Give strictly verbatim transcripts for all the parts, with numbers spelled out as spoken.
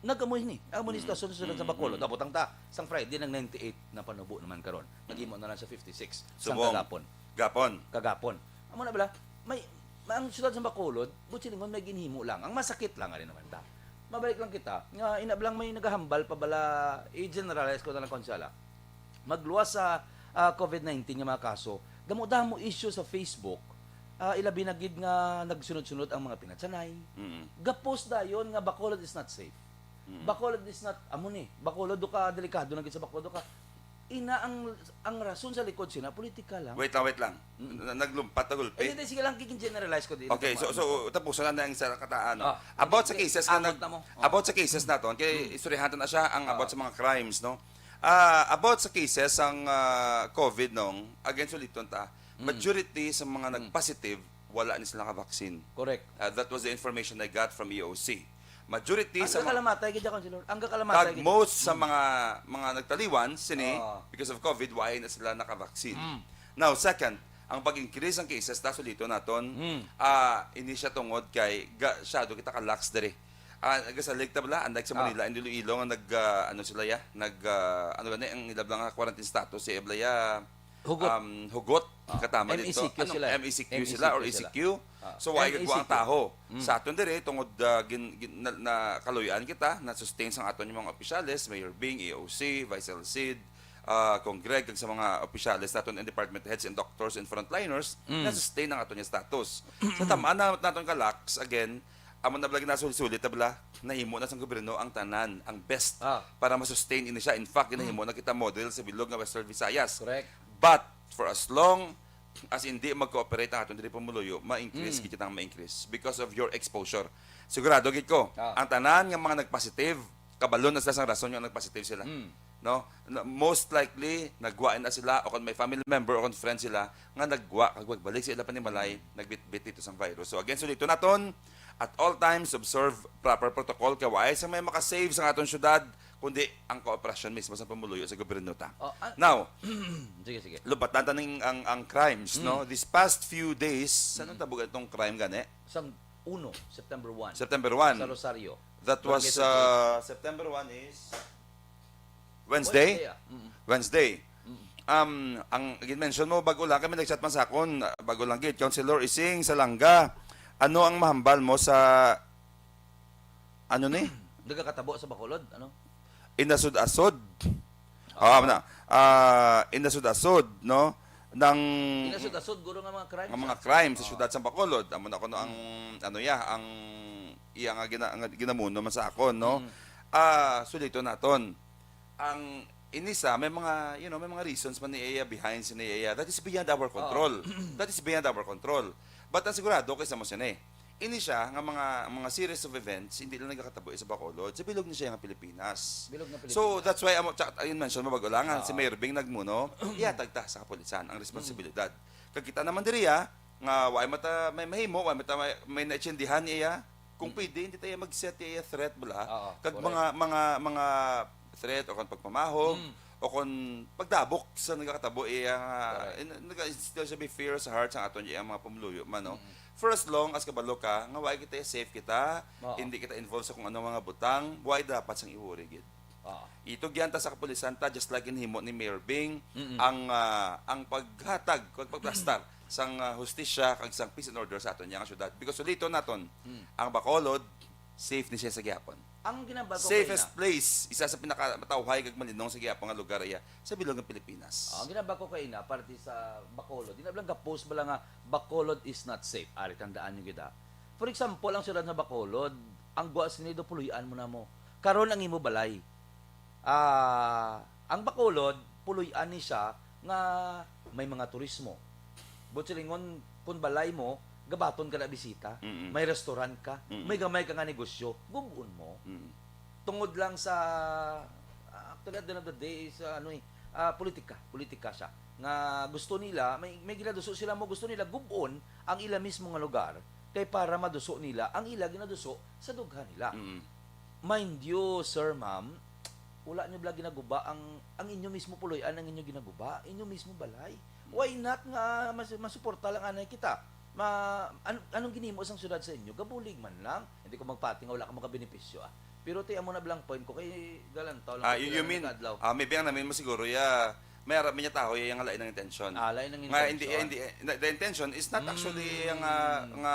Nag-amo ni, amo ni Mm, sitwasyon sa mm, sa Bacolod. Mm. Nabutang ta, sang Friday nang ninety-eight na panubo naman karon. Nag-imo na lang sa fifty-six sang Subong. kagapon. Gapon. Kagapon. Amo na bala, may, may ang siyudad sa Bacolod, buot silingon may ginhimo lang. Ang masakit lang ari naman ta. Mabalik lang kita, nga ina bala may nagahambal pa bala, i-generalize ko na lang, Konsala. Magluwas sa ah, COVID nineteen nga mga kaso, damo-damo issue sa Facebook, ah, ilabi na gid nga nagsunod-sunod ang mga pinatsanay. Mm. Gapos dayon nga Bacolod is not safe. Mm. Bacolod is not, amo ni, Bacolod do ka, delikado na gid sa Bacolod do ka. Ina ang ang rason sa likod sina politika lang. Wait lang, wait lang. Mm. Na- Naglumpat na gulpi. Eh, hindi, sige lang, kikin-generalize ko din. Okay, so so tapusan na ang sa kataan, no? Ah, About sa hindi, cases nga abot nag na mo. Oh. About sa cases naton, kay istoryahan ta na siya ang about Ah. sa mga crimes, no? Ah, about sa cases sang ah, COVID, nong, again, suliton ta, Mm. majority sa mga Mm. nag-positive, wala ni sila naka-vaccine. Correct. Ah, that was the information I got from E O C. Majority Ang sa mga kakalamatay gid, Councilor. Ang kakalamatay Kag gid. Most sa mga mga nagtaliwan sini Oo. because of COVID, why na sila naka-vaccine. Mm. Now, second, ang pag-increase ang cases ta, suliton naton, Mm. ah, ini siya tungod kay ga, syado kita ka-lax diri. Ah, nagasalig ta bala, unlike sa Ah. Manila and Iloilo nga nag ah, ano sila ya, nag ah, ano gani ang ila bala nga quarantine status, eh, bala ya, Hugot. um, hugot. Ah, Katama M E C Q dito. Ano, sila. M E C Q sila or M E C Q sila. E C Q. Ah, So, why M E C Q. gagwa ang taho? Mm. Sa aton diri, tungod ah, gin, gin, na, na kaluy-an kita, na-sustain sang aton yung mga opisyales, Mayor Bing, E O C, Vice L C D, ah, Congreg, kag sa mga opisyales naton and department heads and doctors and frontliners, Mm. na-sustain ang aton yung status. Sa tamaan na naton ka-lax, again, amo na bala ginasulit-sulit na bala, nahimo na sang gobyerno ang tanan, ang best, Ah. para ma-sustain ini siya. In fact, ginahimo na kita model sa bilog nga Western Visayas. Correct. But for as long as hindi mag-cooperate ang aton diri pumuluyo, ma-increase Mm. gid kita nga ma-increase because of your exposure. Sigurado gid ko, Ah. ang tanan nga mga nagpositive, kabalo na sila sang rason nga nagpositive sila. Mm. No? Na- Most likely, nagwa na sila, o kung may family member o kung friend sila nga nagwa kag magbalik sa ila panimalay, nagbitbit dito sang virus. So again, suliton naton, at all times, observe proper protocol, kay wala sang may makasave sa aton syudad, kundi ang kooperasyon mismo sa pumuluyo sa gobyerno ta. Oh, ah, Now, Sige, sige. lubatan ta ning ang, ang crimes, Mm. no? These past few days, saan ang tabog itong crime gani? Sang uno, September one. September one. Sa Rosario. That was Barangay uh, September one is Wednesday? Ah. Mm. Wednesday. Mm. Um, ang gin-mention mo, bago lang kami nag-chat man sa akon, bago lang gid, Councilor Ising Salanga, ano ang mahambal mo sa, ano ni? Nagakatabo sa Bacolod, ano? Inasod-asod. Ah, na. Ah, inasod-asod, no? Nang Inasod-asod, guro nga mga crimes. Ang mga Ah. crime sa Oo. Syudad sa Bacolod, amo na kuno ang, ano ya, ang iya nga gina, nga ginamuno man sa akon, no? Mm. Ah, suliton naton. Ang inisa, may mga, you know, may mga reasons man ni iya behind sini iya. That is beyond our control. That is beyond our control. But ang sigurado kay sa mo sini. Ini siya nga mga mga series of events hindi lang nagakatabo sa Bacolod, sa bilog ni siya nga Pilipinas. Bilog nga So Pilipinas. That's why amo, tsaka, ayun, mention mo bago lang, ah, si Oo. Mayor Bing nagmuno, ihatag ta sa kapulisan ang responsibilidad. Kag kita naman diri, ah, nga way mata may mahimo, way mata may, may naitsindihan niya, kung pwede, hindi tayo mag-set iya threat bala. Oo, Kag correct. mga mga mga threat o kung pagpamaho Mm. o kung pagdabok sa nagakatabo iya nga Correct. in- nag-instill siya be fear sa heart sa aton iya mga pumuluyo man, no? Mm. For as long as kabalo ka nga way kita, safe kita, Oo. hindi kita involved sa kung ano mga butang, way dapat sang i-worry gid. Oo. Itugyan ta sa kapulisan ta, just like ginhimo ni Mayor Bing, Mm-mm. ang ah, ang paghatag, pagplastar sang ah, hustisya kag sang peace and order sa aton nga syudad. Because suliton naton, Mm. ang Bacolod, safe ni siya sa gihapon. Ang ginambal ko Safest kaina, place, isa sa pinakamatawhay kag malinong sa gihapon nga lugar iya sa bilog nga Pilipinas. Oh, ang ginambal ko kaina, parte sa Bacolod, di na lang ga-post bala nga Bacolod is not safe. Ari, tandaan nyo gid, ah. For example, ang siyudad nga Bacolod, ang gwa sini do, puloy-an mo na mo. Karon ang imo balay. Ah, ang Bacolod, puloy-an ni siya nga may mga turismo. Buot silingon, kung balay mo, gabaton ka na bisita, Mm-mm. may restaurant ka, Mm-mm. may gamay ka nga negosyo, gub-on mo. Mm. Tungod lang sa, ah, actually, at the end of the day, sa ano eh, ah, politika, politika siya. Nga gusto nila, may, may ginaduso sila mo, gusto nila gub-on ang ila mismo nga lugar, kay para maduso nila ang ila ginaduso sa dughan nila. Mm. Mind you, sir, ma'am, wala nyo bala ginaguba ang, ang inyo mismo puloy-an ang inyo ginaguba, inyo mismo balay. Why not nga mas, masuporta lang anay kita? Ma, an, anong ginimo sang syudad sa inyo? Gabulig man lang. Hindi ko magpati nga wala ka makabenepisyo, ah. Pero ti amo na bala ang point ko kay galantaw lang Ah, ko you, pila you na mean, ka adlaw. Ah, maybe ang namin mo siguro, ya, may ara niya taho, ya, ang lain ng intention. Ah, lain ang Nga, hindi, intention. hindi, the, the intention is not Mm. actually ang, ah, nga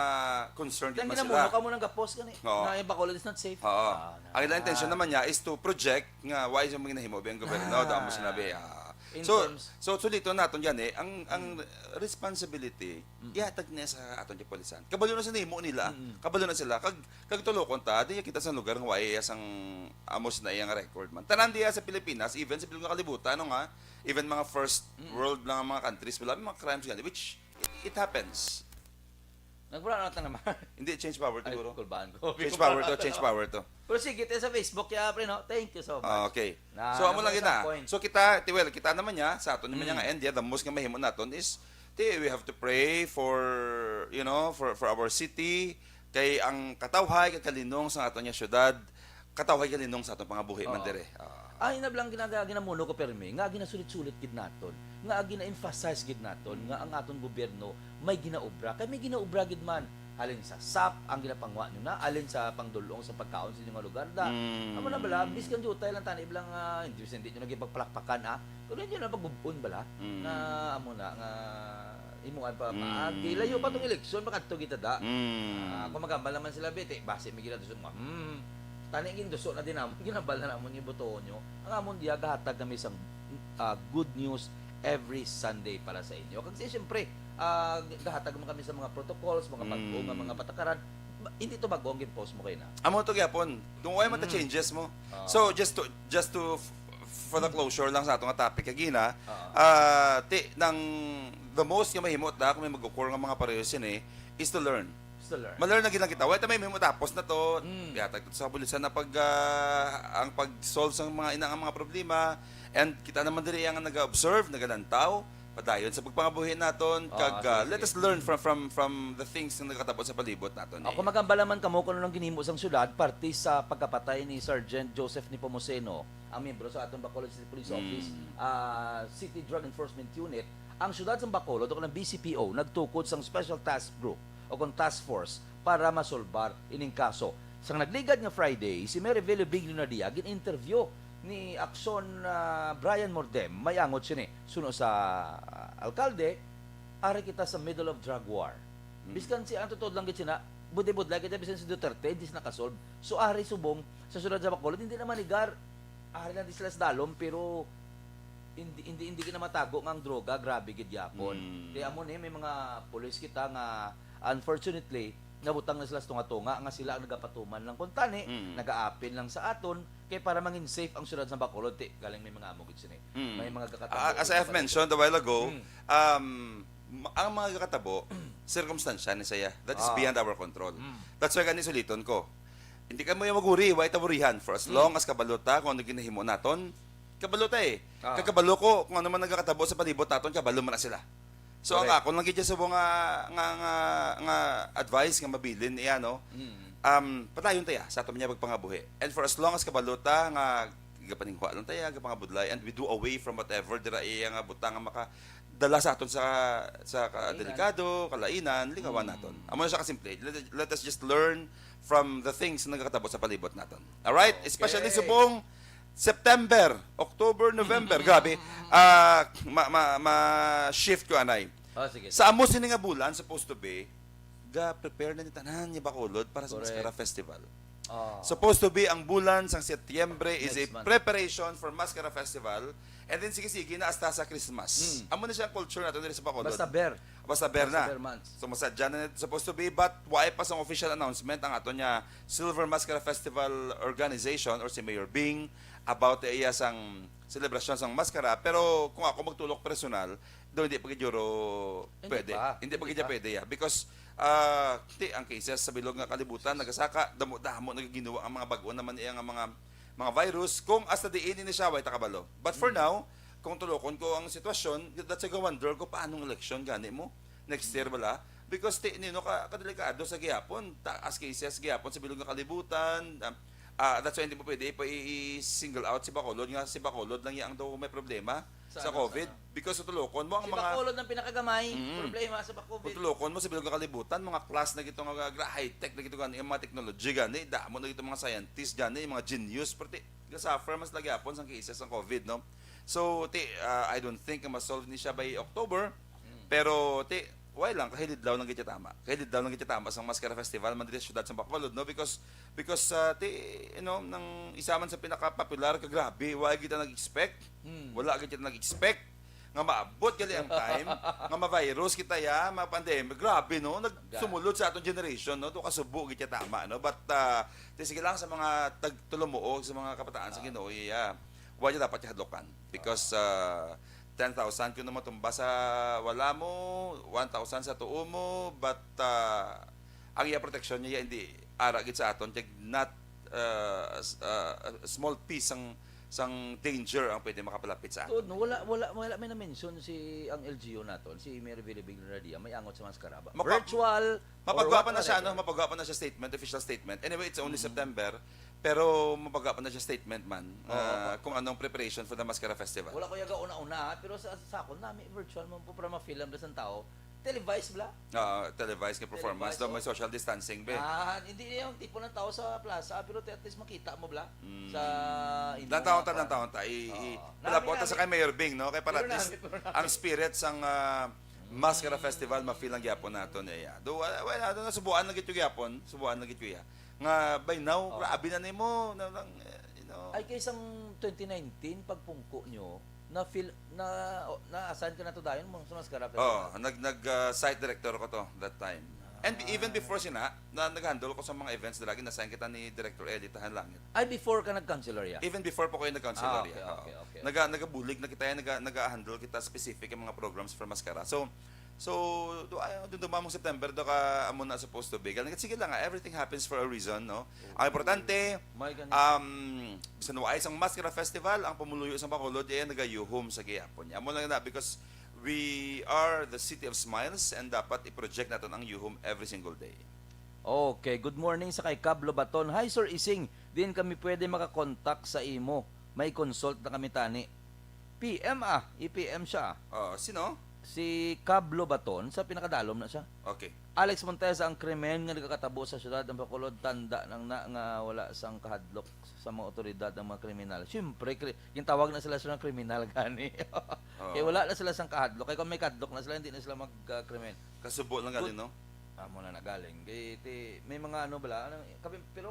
concern Kaya man ginamuno sila. ka mo nang gapos gani. Oo. Nga yung Bacolod is not safe. Oo. Ah, na. Ang ilang intention naman niya is to project nga why yung mga nahimo ba yung gobyerno, Ah. damo sinabi. Ah. In So, terms- so, so dito naton gani, ang, ang responsibility, ihatag niya sa aton yung polisan. Kabalo na sa nimo nila. Mm. Kabalo na sila. Kag, kag tulokon ta, di kita sa lugar nga why iya sang amos na iyang record man. Tanan diya sa Pilipinas, even sa bilog nga kalibutan, ano nga, even mga first world lang ang mga countries, wala may mga crimes gani, which it, it happens. Nagpura na naman. Hindi, change power Ay, siguro. Kulbaan ko. Change power to, change power to. Pero sige, tayo sa Facebook, kaya pre, no? Thank you so much. Ah, okay. Na, So, amo lang nabasa yun na. ang point. So, kita, ti-, well, kita naman niya, sa aton naman Mm. nga end, yeah, the most nga mahimo naton is, ti, we have to pray for, you know, for, for our city, kay ang katawhay, kag kalinong sa aton nga syudad, katawhay, kalinong sa aton pangabuhi man Oo. dire. Ah. Ay, na lang ginaga-, ginamuno ko, permi, nga ginasulit-sulit gid naton, nga gina-emphasize gid naton, nga ang aton gobyerno may ginaobra. Kay may ginaobra gid man. Halin sa sap ang ginapanguha nyo na, halin sa pangdulong sa pagkaon sa inyong lugar da. Mm. Amo na bala, biskan diutay lang tani bilang, ah, hindi, hindi nyo naging pagpalakpakan, ah. Pero hindi nyo na pag-ubon bala, Mm. nga amo na, nga imuan pa, Mm. maagi. Layo pa tong eleksyon, makadto kita da. Mm. Ah, kung magambal naman sila, bete, base may ginadusog mo. Hmm. Tani ginduso na din namon, ginambal na namon yung botohon nyo. Ang amon diya, gahatag kami sang, ah, good news every Sunday para sa inyo. Kasi siyempre, ah, gahatag man kami sa mga protocols, mga bago nga Mm. mga patakaran. Ba-, hindi to bago ang gin-post mo kayo na. Amo to gyapon. Kung why man ta Mm. changes mo. Ah. So, just to, just to, f-, for the closure lang sa atong topic kagina, Ah. ah, ti, nang the most nga mahimo ta kung may mag-occur nga mga pareho sini is to learn. Still learn. Ma-learn na gid lang kita. Wala ta may mahimo tapos na to. Mm. Yatag sa kapulisan na pag, ah, ang pag-solve sa mga ina nga mga problema. And kita naman diri ang nag-observe, nagalantaw, padayon sa pagpangabuhi naton. Ah, Kag, ah, sige, let sige. us learn from, from, from the things nga nagkatabo sa palibot naton. Ako magambala man kamo kung anong ginhimo sang syudad parte sa pagkapatay ni Sergeant Joseph Nepomuceno, ang miyembro sa aton Bacolod City Police Mm. Office, ah, City Drug Enforcement Unit. Ang syudad sang Bacolod o ang B C P O nagtukod sang Special Task Group o kung task force para masolbar ining kaso. Sang nagligad nga Friday, si Mayor Evelio Big Leonardia gin-interview ni Action, ah, Brian Mordem. May angot sini. Suno sa, ah, alkalde, ari kita sa middle of drug war. Mm. Biskan si, ang totoo lang gid sina, budlay-budlay kita, bisan si Duterte, hindi sila nakasolve. So, ari subong, sa syudad sa Bacolod, hindi naman igar, ari lang di sila sa dalom, pero hindi, hindi, hindi gid na matago nga ang droga, grabe gid yapon. Mm. Kaya amo ni, may mga pulis kita nga, unfortunately, nabutang na sila sa tunga-tunga nga sila ang nagapatuman lang. Kung tani, Mm. nagaapin lang sa aton, kay para mangin safe ang syudad sa Bacolod, ti, galing may mga amo gid sini. Mm. May mga gakatabo Ah, as gid I have pala. mentioned a while ago, Mm. um, ma-, ang mga gakatabo, circumstantial ni saya. That is Ah. beyond our control. Mm. That's why gani suliton ko. Hindi ka mo yung maguri, wa itaburihan. For as Mm. long as kabalo ta kung ano ginahimo naton, kabalo ta eh. Ah. Kag kabalo ko, kung ano man nagakatabo sa palibot naton, kabalo man na sila. So, ang Correct. akon lang gid subong nga, nga, nga, nga advice nga mabilin iya, no? Mm. Um, padayon ta ya sa ato niya pagpangabuhi. And for as long as kabalo ta nga gapaningwa lang ta ya, gapangabudlay, and we do away from whatever dira iya nga butang nga makadala sa aton sa, sa ka-, Kalainan. delikado, kalainan, lingawan Mm. naton. Amo na siya kasimple. Let, let us just learn from the things na nagakatabo sa palibot naton. Alright? Okay. Especially subong September, October, November. Grabe. Ah, ma, ma, ma-shift ko, anay. Oh, sige. Sa amo sini nga bulan, supposed to be, ga-prepare na ni tanan ni Bacolod para sa Correct. Mascara Festival. Oh. Supposed to be ang bulan sang Setyembre is a Next month. preparation for Mascara Festival, and then sige-sige na hasta sa Christmas. Mm. Amo na siya ang culture nato diri sa Bacolod. Basta ber. Basta ber na. Basta ber months. So, masadya na supposed to be, but why pa sang official announcement ang ato niya Silver Mascara Festival Organization or si Mayor Bing about iya sang selebrasyon sang maskara. Pero kung ako magtulok personal, do hindi pa gid yuro Hindi pwede. pa. Hindi pa Hindi gid niya pa. pwede ya. Because, ah, ti, ang cases sa bilog nga kalibutan nagasaka, damo-damo na gid ginuwa ang mga bago naman iya nga mga, mga virus. Kung hasta diin ini siya, way ta kabalo. But for Mm. now, kung tulokon ko ang sitwasyon, that's why I wonder ko paano ang eleksyon gani mo next year bala. Because ti, nino ka, kadelikado sa gihapon, taas cases gihapon sa bilog nga kalibutan. Um, ah, that's why hindi mo pwede ipa-, i-, i-single out si Bacolod nga si Bacolod lang yang daw may problema. sa, sa ano, COVID. Sa ano? Because sa tulokon mo ang Si mga Bacolod ang pinakamay Mm. problema sa COVID. Kung tulokon mo sa bilog nga kalibutan, mga class na gito nga gra-, high-tech na gito gani, ang mga technology gani, damo na gito mga scientist gani, mga genius, pero ti, ga-suffer man sila gyapon sang cases sang COVID, no? So, ti, ah, I don't think nga ma-solve ni siya by October, Mm. pero ti, why lang, kahilidlaw lang gid siya tama. Kahilidlaw lang gid siya tama sang Maskara Festival man diri sa siyudad sa Bacolod, no? Because, because, ah, ti, you know, nang isa man sa pinaka-popular ka grabe, wala gid ta nag-expect. Mm. Wala gid ta nag-expect nga maabot gali ang time nga ma-virus kita ya, ma-pandemic. Grabe, no? Ga- Nagsumulod sa atong generation, no? To kasubo gid siya tama, no? But, ah, ti, sige lang sa mga tag-, tulumuo, sa mga kabataan sa Ah. Ginoo, iya. Wa niya dapat kahadlokan. Because, ah, ten thousand kuno matumba sa wala mo, one thousand sa tuo mo, but, ah, ang iya proteksyon niya hindi ara gid sa aton, kag not, ah, s-, ah, a small piece sang, sang danger ang pwede makapalapit sa aton. Tuod, no? Wala, wala, wala may na-mention si, ang L G U naton, si Mayor Bilibig Lunardia, may angot sa maskara ba? Mapa-, Virtual or mapagwa pa na siya, whatever. No? Mapagwa pa na siya statement, official statement. Anyway, it's only Mm. September. Pero mabaga pa na siya statement man, Oo, ah, oo. Kung anong preparation for the Maskara Festival. Wala ko yaga una-una, ha, pero sa, sa akon, nami virtual man po para ma-feel ang bisan tao. Televised bala? Oo, televised nga performance. Televised, daw may oh. Social distancing, be. Ah, hindi yung tipo ng tao sa plaza, pero at least makita mo bala Mm. sa imo Lantaw ta, nga lantaw ta. I, i, Oo. Palabot Nami, ta sa nami. Kay Mayor Bing, no? Kay para Pero at least nami, pero nami. Ang spirit sang, ah, Maskara Mm. Festival, ma-feel ang gyapon nato niya. Do, wala, wala, do, nasubuan na gid ko gyapon. Subuan na gid ko ya. Nga by now, Oh. grabe na nimo, na lang, eh, you know. Ay, kay sang twenty nineteen, pagpungko nyo, na-feel, na, na-assign ka na to dayon mo sa Maskara Festival? Oo, nag, nag, ah, site director ko to that time. And be-, even Ah. before sina, na nag-handle ko sa mga events dira, gin-assign kita ni Director Eli Tahanlangit. Ay, before ka nag-councilor, ya? Even before pa ko yung nag-councilor, Ah, okay, ya. Oo. Okay, okay, okay. Naga-, nagabulig na kita, ya, naga-, naga-handle kita specific yung mga programs for Maskara. So, So, do, ay, do, dumamong September, do ka, amo na supposed to be. Galing, sige lang, ah, everything happens for a reason, no? Oo. Ang importante, May ganito. Um, bisan wa ay sang Maskara Festival, ang pumuluyo sang Bacolod, eh, nagayuhom sa gihapon niya. Amo lang na, because we are the city of smiles, and dapat i-project natin ang yuhom every single day. Okay, good morning sa kay Cab Lobaton. Hi, Sir Ising. Diin kami pwede makakontak sa imo? May consult na kami tani. P M, ah, i-P M siya. Oh, sino? Si Cab Lobaton, sa pinakadalom na siya. Okay. Alex Montesa, ang krimen nga nagakatabo sa siyudad ng Bacolod, tanda nang na nga wala sang kahadlok sa mga otoridad ng mga kriminal. Siyempre, kri-, gintawag na sila sa mga kriminal gani. Oo. Kaya wala na sila sang kahadlok. Kaya kung may kahadlok na sila, hindi na sila mag, ah, krimen. Kasubo lang Good. Galing, no? Amo na nagaling. Kay ti-, may mga ano bala, ano, kami, pero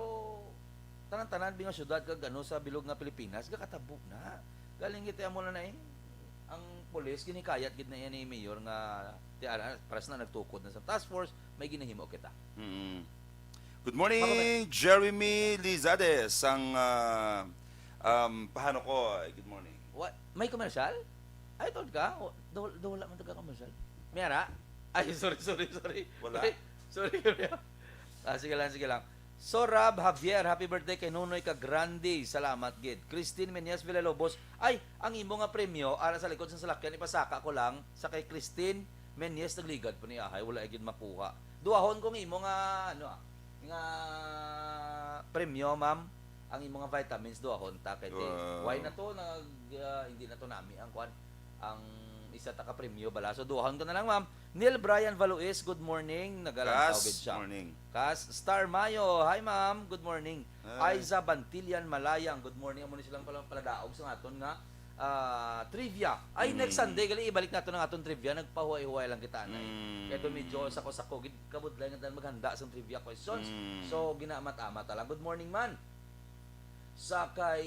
tanan-tanan bi nga syudad kag ano sa bilog nga Pilipinas, gakatabo na. Galing gid ti amo na na eh. Ang pulis, ginhikayat gid na yan ni Mayor nga, ti, ara, pares na nagtukod na sa task force, may ginahimo kita. Mm. Good morning, Jeremy Lizades, ang, ah, um, pahano ko. Good morning. Wa-, may commercial? Ay, tuod ka? Wa-, daw-, daw wala man taga commercial. May ara? Ay, sorry, sorry, sorry. Wala. Sorry, sorry. Ah, sige lang, sige lang. Sorab Javier, happy birthday kay Nunoy ka Grande. Salamat gid. Christine Meneses Villalobos, ay, ang imo nga premyo ara sa likod sa salakyan, ipasaka ko lang sa kay Christine Meneses. Nagligad pa ni ahay, wala gid makuha. Duahon ko ang imo nga, ano, ah, nga premyo, ma'am. Ang imo nga vitamins, duahon ta kay ti-, Wow. Why na to? Nag, ah, hindi na to nami ang kwan, ang isa ta ka premyo bala. So, duahon ko na lang, ma'am. Neil Brian Valuis, good morning. Nagalantaw Kas, gid siya. Morning. Kas Star Mayo, hi, ma'am. Good morning. Hi. Aiza Bantillan Malayang, good morning. Amo ni silang pala, paladaog sa aton nga, ah, trivia. Ay, Mm. Next Sunday, gali, ibalik nato ang aton trivia. Nagpahuway-huway lang kita, anay. Mm. Kaya doon medyo sako-sako gid, kabudlay nga tanan maghanda sa trivia questions. Mm. So, ginaamat-amat ta lang. Good morning, man. Sa kay,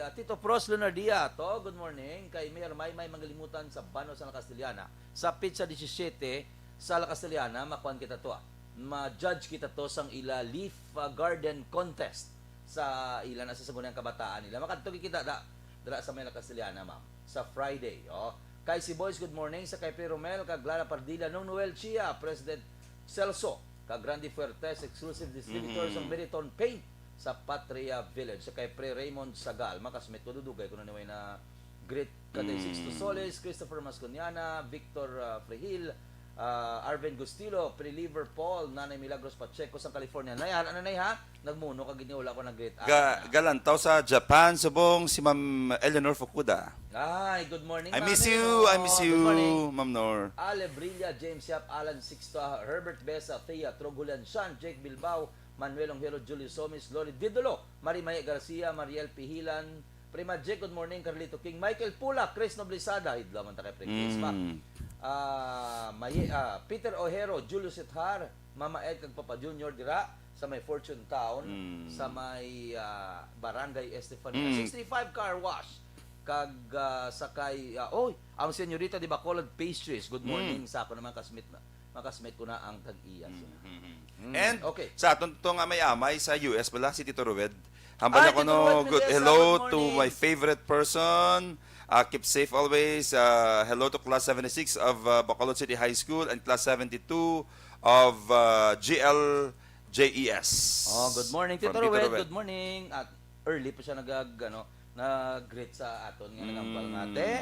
ah, Tito Pros Leonardia, to, good morning. Kay Mayor Maymay Manggalimutan sa Bano sa La Castellana. Sa petsa disisyete sa La Castellana, makuan kita to, ah. Ma-judge kita to sang ila leaf, ah, garden contest sa ila na sa Sangguniang Kabataan nila. Makadto kita da, dira sa may La Castellana, ma'am, sa Friday, oh. Kay si Boys, good morning. Sa kay Pre Romel, kag Lala Pardilla, Nung Noel Chia, President Celso, kag Randy Fuertes, exclusive distributor Mm. sang Meriton Paint sa Patria Village. Sa kay Pre Raymond Sagal, makasmit ko, dudugay ko na niway na greet ka kay Mm. Sixto Solis, Christopher Masconiana, Victor, ah, Frehil, Ah, Arvin Gustilo, pre-liver Paul, Nanay Milagros Pacheco sang California. Nay, ara na, Nay, ha? Nagmuno ka gid nga wala ko nag-greet. Ga, galantaw sa Japan, subong si Ma'am Eleanor Fukuda. Ay, good morning, I miss Mami you, Nor. I miss Good you, morning. Ma'am Nor. Ale Brilla, James Yap, Alan Sixto, Herbert Besa, Thea, Trog Julian, Sean, Jake Bilbao, Manuel Onghero, Julius Somis, Lori Didolo, Marie Mae Garcia, Mariel Pihilan, Prima Jake, good morning, Carlito King, Michael Pula, Chris Noblisada, hidlaw man ta kay Pre Chris ba? Mm. Ah, Maye, ah, Peter Ojero, Julius Ithar, Mama Ed kag Papa Junior dira sa may Fortune Town, Mm. sa may ah, Barangay Estefania. Mm. Sixty-five Car Wash. Kag ah, sa kay, ah, oy, ang Senyorita de Bacolod Pastries. Good Mm. morning sa ako naman, kasmit na. Makasmit ko na ang tag-iya. Mhm. Mm, And okay. Sa aton to nga may amay sa U S pala, si Tito Rued. Hambal Ay, ako Tito no, Rued good Mendesa, hello good to morning. My favorite person. Uh, keep safe always. Uh, hello to class seventy-six of uh, Bacolod City High School and class seventy-two of uh, G L J E S. Oh, good morning, Tito From Tito Rued. Rued. Good morning. At early pa siya nag, ano, nag-greet sa aton nga nagambal nga, Mm. "Te,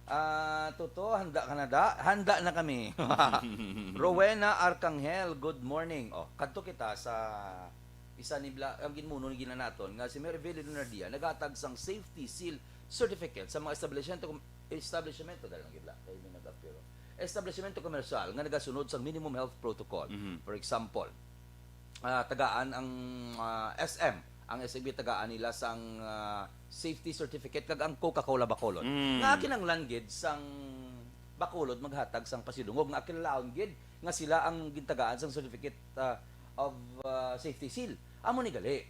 ah, Toto, handa ka na da? Handa na kami." Rowena Arcangel, good morning. Oh, kadto kita sa isa ni bla, ang ginmuno ni ginanaton nga si Mary Villa Lunardia naghatag sang safety seal certificate sa mga establishmento, establishmento dahil ang gidla kay may nag-appear. Establishmento komersyal nga nagasunod sang minimum health protocol. Mhm. For example, ah, tagaan ang ah, S M, ang S M B tagaan nila sang ah, safety certificate kag ang Coca-Cola Bacolod. Mm. Nga kinahanglan gid sang Bacolod maghatag sang pasidungog nga kinahanglan gid nga sila ang gintagaan sang certificate ah, of ah, safety seal. Amo ni gali.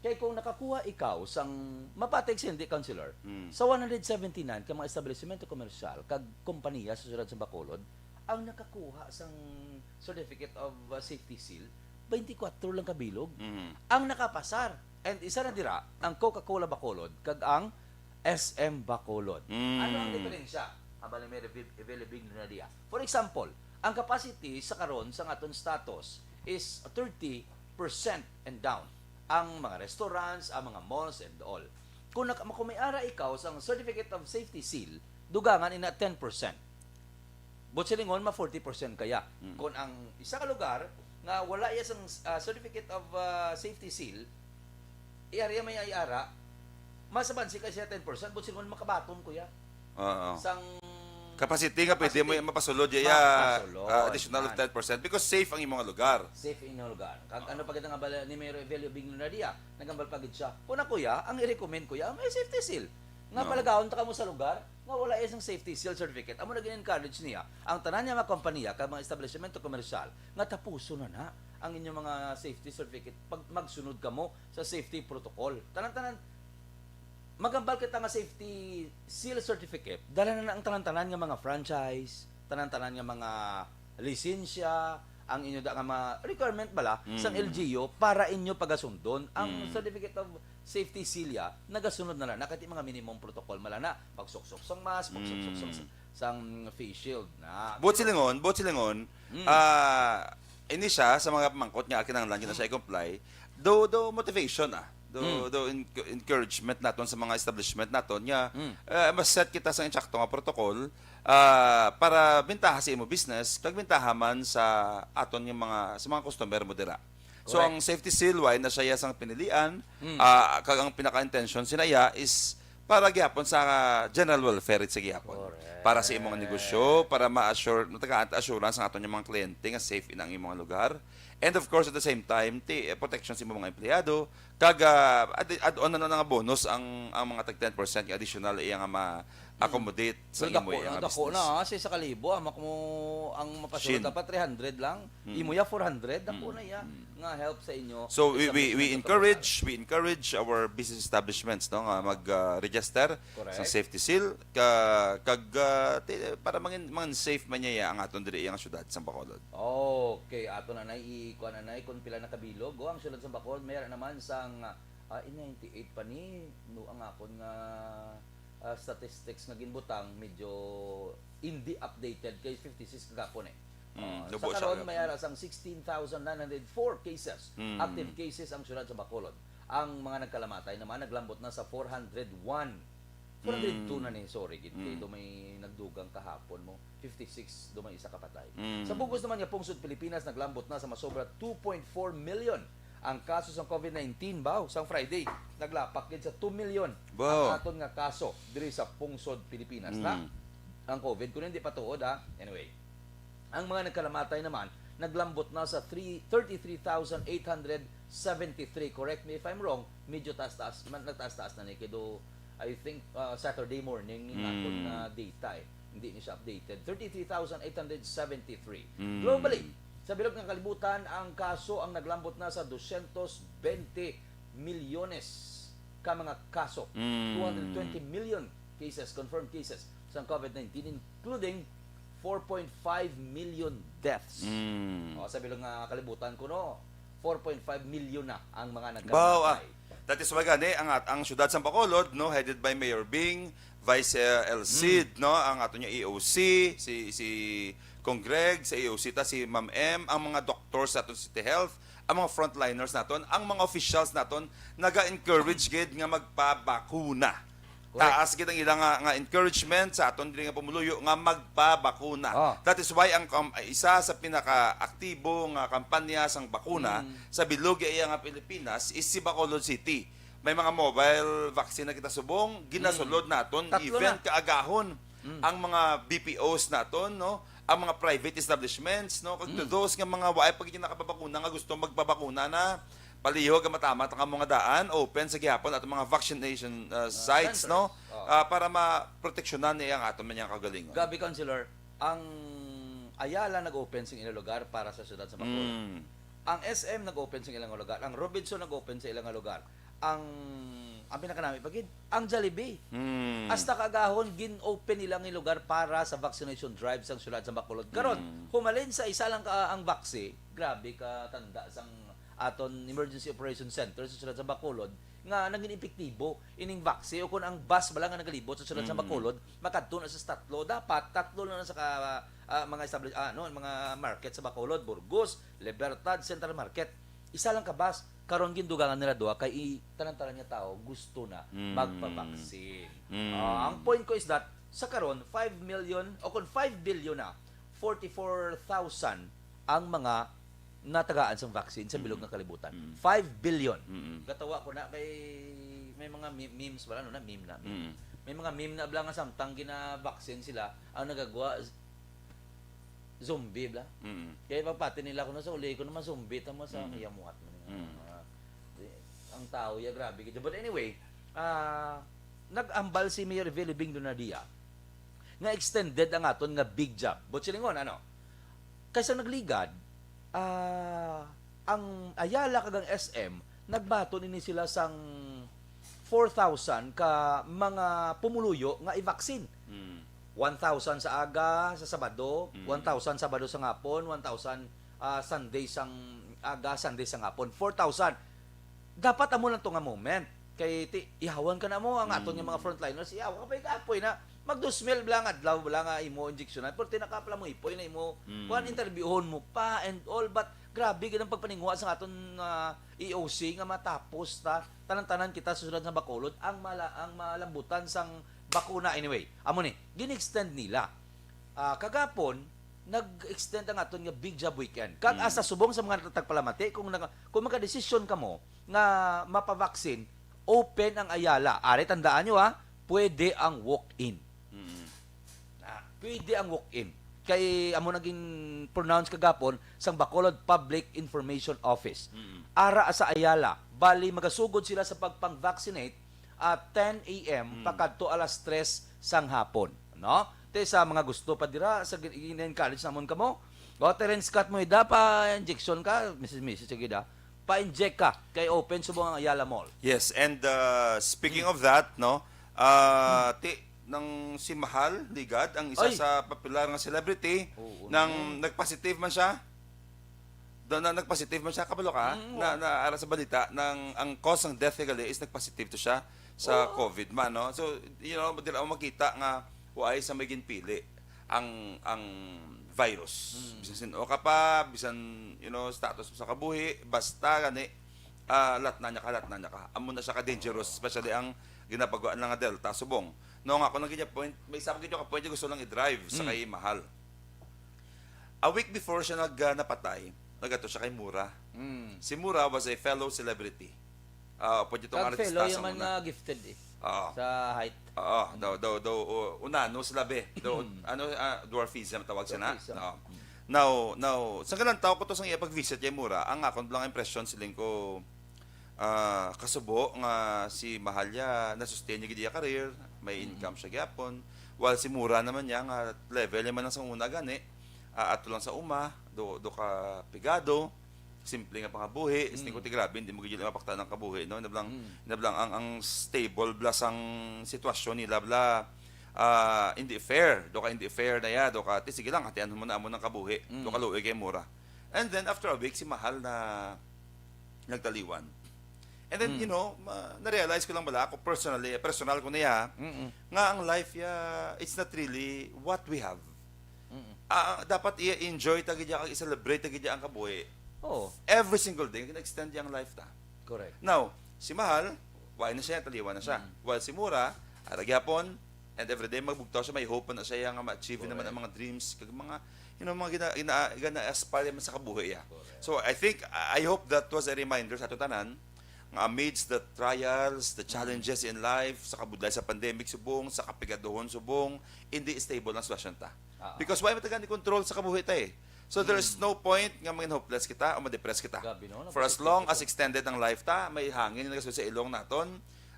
Kay kung nakakuha ikaw sang mapatay si hindi councilor, Mm. sa one hundred seventy-nine ka mga establishmento komersyal kag kompanya sa siyudad sa Bacolod, ang nakakuha sang certificate of ah, safety seal, twenty-four lang kabilog. Mhm. Ang nakapasar, and isa na dira, ang Coca-Cola Bacolod kag ang S M Bacolod. Mm. Ano ang diferensya? Habang may reveal, reveal, reveal na diya. For example, ang capacity sa karon sa aton status is thirty percent and down. Ang mga restaurants, ang mga malls and all. Kung, naka, kung may ara ikaw sa certificate of safety seal, dugangan ina ten percent. But silingon, ma forty percent kaya. Mm. Kung ang isa ka lugar nga wala iya sang ah, certificate of ah, safety seal, iarya may ay ara, mas abansi ka siya ten percent, but silingon makabaton ko ya. Oo. Sang Capacity nga pwede mo capacity. Mapasulod ya Mapasulod, ah, additional man. of ten percent because safe ang imong lugar. Safe in lugar. Kag ano pa gid ang abala ni Mayor Evelio Bigno na diya? Nagambal pa gid siya. Kung ako ya, ang i-recommend ko ya, may safety seal. Nga No. palagaon ta kamo sa lugar nga wala isang safety seal certificate. Amo na gin-encourage niya ang tanan niya mga kompanya kag mga establishmento komersyal nga tapuson na na ang inyong mga safety certificate pag magsunod kamo sa safety protocol. Tanan-tanan, magambal kita nga safety seal certificate, dala na na ang tanan-tanan nga mga franchise, tanan-tanan nga mga lisensya, ang inyo da nga mga requirement bala sang Mm. L G U para inyo pagasundon. Ang Mm. certificate of safety seal ya, nagasunod na lang. Nakati mga minimum protocol mala na. Pagsuksok sang mask, pagsuksok sang, Mm. sang face shield na. Buot silingon, buot silingon, Mm. ah, ini siya sa mga pamangkot nga kinahanglan gid na siya i-comply. Do, do motivation ah. Do, Mm. do en- encouragement naton sa mga establishment naton nga Mm. eh, mas set kita sa insakto nga protocol ah, para bintaha sa imo business, kag bintaha man sa aton nga mga sa mga customer mo dira. So Correct. Ang safety seal, why na siya sang pinilian, Mm. ah, kag ang pinaka-intention sina iya is para gihapon sa general welfare sa gihapon. Correct. Para sa imong negosyo, para ma-assure, matagaan ta assurance ang aton nga mga kliyente nga safe in ang imong lugar. And of course, at the same time, ti eh, protection sa imong mga empleyado, kag ah, ad- add-on na lang nga bonus ang ang mga tag ten percent nga additional iya nga ma-accommodate sa Pero imo dako iya na, nga dako business. Na. Sa isa ka libo, ah, mak mo, ang mapasulod Shin. Dapat three hundred lang. Mm. Imo ya four hundred, dako Mm. Na ya. Mm. Nga help sa inyo. So we, we, we Establishment of encourage, we encourage our business establishments, no, nga mag-register Correct. Sa safety seal ka, kag ah, ti- para mangin, mangin safe man niya ang aton diri nga syudad sa Bacolod. Okay, ato na nay ikuan na nay kung pila na kabilog. O, ang syudad sa Bacolod, mayroon naman sang ah, in ninety-eight pa ni, no, ang akon nga ah, statistics nga ginbutang medyo hindi updated kay fifty-six kagapon eh. Mm, Ah, nubo sa siya karon kagapon. May ara sang sixteen thousand nine hundred four cases, Mm. active cases ang syudad sa Bacolod. Ang mga nagkalamatay naman naglambot na sa four hundred one. Four hundred two Mm. na ni, sorry, gid, kay Mm. do may nagdugang kahapon mo, fifty-six, do may isa ka patay. Mm. Sa bug-os naman nga pungsod Pilipinas, naglambot na sa masobra two point four million ang kaso sang covid nineteen, baw, sang Friday. Naglapak gid sa two million Baw. ang aton nga kaso diri sa pungsod Pilipinas na Mm. ang covid. Kung hindi pa tuod, ha? Anyway, ang mga nagkalamatay naman, naglambot na sa three, thirty-three thousand eight hundred seventy-three. Correct me if I'm wrong, medyo taas-taas, man, nagtaas-taas na ni. Kay do, I think, uh, Saturday morning ni Mm. akon nga data, eh. Hindi ni siya updated. Thirty-three thousand eight hundred seventy-three. Mm. Globally, sa bilog nga kalibutan, ang kaso ang naglambot na sa dosyentos bente milyones ka mga kaso. Mm. Two hundred twenty million cases, confirmed cases sa covid nineteen, including four point five million deaths. Mm. O, sa bilog nga kalibutan kuno, four point five million na ang mga Baw, ah. nagkamatay. That is why gani ang at-, ang siyudad sa Bacolod, no, headed by Mayor Bing, Vice, uh, El Cid, Mm. no, ang ato niya E O C, si, si Cong Greg, sa E O C ta si Ma'am M, ang mga doctors sa aton City Health, ang mga frontliners naton, ang mga officials naton, naga-encourage gid nga magpabakuna. Correct. Taas gid ang ilang nga, nga encouragement sa aton diri nga pumuluyo nga magpabakuna. Ah. That is why ang kam-, isa sa pinakaaktibo nga kampanya sang bakuna Mm. sa bilog iya nga Pilipinas is si Bacolod City. May mga mobile vaccine na kita subong, ginasulod Mm. naton, Tatlo even na. kaagahon Mm. ang mga B P Os naton, no? Ang mga private establishments, no? Kag to Mm. those nga mga waay pa gid nakapabakuna nga gusto magpabakuna na, palihog ang matama ta nga mga daan, open sa gihapon ato mga vaccination, uh, Ah, sites, centers. no? Oh. Ah, para maproteksyonan niya ang aton man niyang kagalingon. Gabi, Councilor, ang Ayala nag-open sing ilang lugar para sa siyudad sa Bacolod. Mm. Ang S M nag-open sing ilang lugar. Ang Robinson nag-open sa ilang lugar. Ang, ang pinakanami pa gid, ang Jollibee. Mm. Hasta kaagahon, gin-open nila ang lugar para sa vaccination drive sang siyudad sa Bacolod. Karon, Mm. humalin sa isa lang ka ang vaccine, grabe ka tanda sang aton Emergency Operation Center sa siyudad sa Bacolod nga naging epektibo ining vaccine, o kung ang bus bala nga nagalibot sa siyudad sa Mm. Bacolod, makadto na sa tatlo, dapat tatlo na lang sa ka, ah, mga establish-, ah, ano, mga market sa Bacolod, Burgos, Libertad, Central Market. Isa lang ka bus, karon gindugangan nila duha kay i-, tanan-tanan nga tawo gusto na Mm. magpabaksin. Mm. Ah, ang point ko is that sa karon, five million o kung five billion na, forty-four thousand ang mga natagaan sang vaccine sa bilog Mm. nga kalibutan. Mm. Five billion. Mm. Gatawa ko na kay may mga me-, memes wala, no, na meme na. Mm. May mga meme na bala nga samtang gina-vaccine sila, ang nagagwa z-, zombie bala. Mm. Kaya pagpati nila ko na sa uli ko naman zombie tama sa Mm. iya muhat man nga Mm. mga, di, ang tao ya grabe gid. But anyway, ah, nag-ambal si Mayor Vilibing Donadia nga extended ang aton nga big job. But silingon, ano? Kaysa nagligad, ah, ang Ayala kag ang S M, nagbaton ini sila sang four thousand ka mga pumuluyo nga i-vaccine. Mm. One thousand sa aga, sa Sabado, Mm. one thousand Sabado sa ngapon, one thousand, ah, Sunday sang aga, Sunday sa ngapon. Four thousand. Dapat amo lang to nga moment. Kay ti-, ihawan ka na mo ang aton nga mga Mm. frontliners, ihawa ka pa yung kapoy na mag-dos mil bala nga adlaw bala nga imo injeksyonan, pero ti nakapalamoy-poy na imo, Mm. kuwan, interviewon mo pa and all, but grabe gid ang pagpaninguha sa aton, ah, E O C nga matapos ta, tanan-tanan kita sa siyudad sa Bacolod ang mala-, ang malambutan sang bakuna. Anyway, amo ni, gin-extend nila. Ah, kagapon, nag-extend ang aton nga Big Job Weekend. Kag Mm. hasta subong sa mga nagtagpalamati, kung naka-, kung magkadesisyon kamo nga mapavaksin, open ang Ayala. Ari, tandaan nyo, ha, pwede ang walk-in. Mm. Ah, pwede ang walk-in. Kay amo naging pronounce kagapon sang Bacolod Public Information Office. Mm. Ara sa Ayala, bali magasugod sila sa pagpang-vaccinate at ten A M Mm. pakadto alas tres sang hapon, no? Te, sa mga gusto pa dira, sa gin-, gin-encourage namon kamo. O, Terence Scott mo ida, pa-injection ka, misis-misis, sige da. Pa-inject ka, kay open subong ang Ayala Mall. Yes, and, uh, speaking Hmm. of that, no, uh, Hmm. ti, nang si Mahal Ligad, ang isa Ay! sa popular nga celebrity, Oo, nang no. nagpositive man siya, Do, na, nagpositive man siya, kabalo ka? Mm, Na, oo. na, ara sa balita, nang, ang cause ng death kay gali is nagpositive to siya sa Oo. covid man, no? So, you know, dili ako makita nga waay sa may ginpili ang, ang virus. Mm. Bisan sin-o ka pa, bisan, you know, status mo sa kabuhi, basta gani, ah, latnan niya ka, latnan niya ka. Amo na siya ka-dangerous, especially ang, Ginabaguan lang nga Delta, subong. No, nga ako nang ginya point, may isa pa gid ka point nga gusto lang i-drive sa Mm. kay Mahal. A week before siya nag, ah, napatay, nagato siya kay Mura. Mm. Si Mura was a fellow celebrity. Ah, pwede itong Kag artista fellow sa yaman muna. nga gifted eh. Oo. Sa height. Oo, daw, daw, daw, o, unano sila, be. Daw, Mm. ano, ah, dwarfism tawag siya na? Dwarfism. Oo. Mm. Now, now, sa galantaw ko to sa iya pag-visit kay Mura, ang akon lang impression, siling ko, ah, kasubo nga si Mahalya, na-sustain niya gid iya career, may Mm. income siya gyapon. While si Mura naman niya, nga level niya man lang sa una gani, ah, ato lang sa uma, do, do ka pigado, simple nga pangabuhi, Mm. isting ko ti grabe, hindi mo gid mapaktan ang kabuhi, no? Nablang, Mm. nablang ang, ang stable bla sang sitwasyon nila bla, ah, hindi fair, do ka hindi fair na ya, do ka, ti sige lang, hatian mo na amo ng kabuhi, Mm. do ka luoy kay Mura. And then, after a week, si Mahal na nagtaliwan. And then, Mm. you know, ma-, na-realize ko lang bala, ako personally, personal ko niya, Mm-mm. nga ang life ya, it's not really what we have. Mm-mm. Ah, dapat i-enjoy ta gid ya, kag i-celebrate ta gid ya ang kabuhi. Oo. Every single day, gina-extend ya ang life ta. Correct. Now, si Mahal, why na siya, taliwan na siya. Mm. While si Mura, ara gyapon, and everyday magbugtaw siya, may hope na siya nga ma-achieve naman ang Correct. mga dreams, kag mga, you know, mga gina-, gina-, gina-aspire man sa kabuhi ya. Correct. So, I think, I hope that was a reminder sa ato tanan, nga amidst the trials, the Mm. challenges in life, sa kabudlay sa pandemic subong, sa kapigaduhon subong, hindi stable ang sitwasyon ta. Ah. Because wala man ta gani control sa kabuhi ta eh. So, there's Mm. no point nga mangin hopeless kita o ma-depress kita. Grabe, no? For as Nagpositibo long ka. as extended ang life ta, may hangin nga nagasulod sa ilong naton,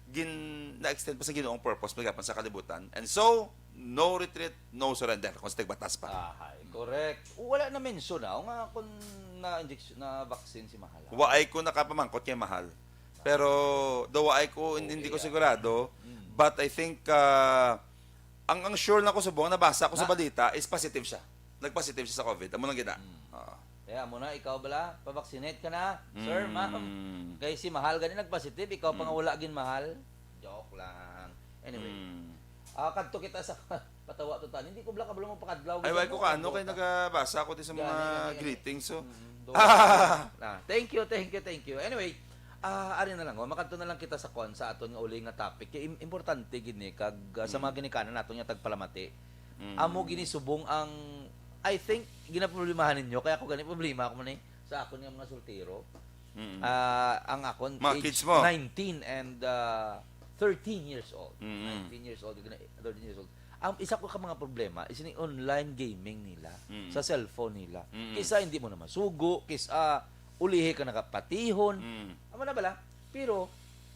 gin-, na-extend pa sa Ginoong purpose, magapon sa kalibutan. And so, no retreat, no surrender, kung sa tigbatas pa. Ahay, correct. Wala na mention na, nga kung na-injection, na-vaccine si Mahal. Waay ko nakapamangkot kay Mahal. Pero, do waay ko, Oo, hindi ko iya. sigurado. Mm. But I think, ah, ang, ang sure na ko subong, nabasa ko sa Na- balita, is positive siya. Nag-positive siya sa COVID. Amo lang gid na. Mm. Oo. Kaya mo na, ikaw bala, pa-vaccinate ka na, sir, Mm. ma'am. Kay si Mahal gani nag-positive, ikaw pa nga Mm. wala gin Mahal. Joke lang. Anyway. Mm. Ah, kadto kita sa patawa to tan. Hindi ko bala kabalo mo pakadlaw. Ay, Gusto wala mo ko kaano, kay kadto ka. nagabasa ako di sa Gani, mga gani, gani. greetings, so. Mm, do. Ah, thank you, thank you, thank you. Anyway, ah, ari na lang, oh, makadto na lang kita sa kon sa aton nga uli nga topic. Kay im-, importante gid ni kag, ah, sa mga Mm. ginikanan naton nga tagpalamati. Mm. Amo gini subong ang, I think, ginaproblemahan ninyo, kaya ako gani problema ako man eh, sa akon nga mga soltero. Mm. Ah, ang akon Mga age kids mo? nineteen and, ah, thirteen years old. Mm. Nineteen years old, gina-, thirteen years old. Ang isa ko ka mga problema is ni online gaming nila Mm. sa cellphone nila. Mm. Kisa hindi mo na masugo, kisa ulihi ka nakapatihon. Mm. Amo na bala? Pero,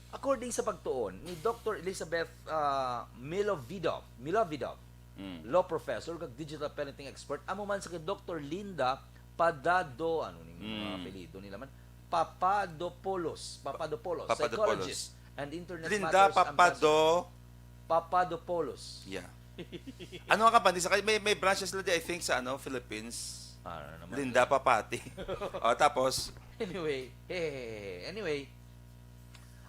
according sa pagtuon ni Doctor Elizabeth, ah, Milovidov, Milovidov, Mm. law professor kag digital parenting expert, amo man sa kay Doctor Linda Padado, ano ni mga Mm. apelyido nila man? Papadopoulos, Papadopoulos, Papadopoulos. psychologist and internet Linda matters Papado- ambassador. Papadopoulos. Yeah. Ano nga company? Sa, may, may branches sila di, I think, sa ano, Philippines. Ah, ano naman Linda yun? Papati. O, tapos? Anyway, eh, anyway,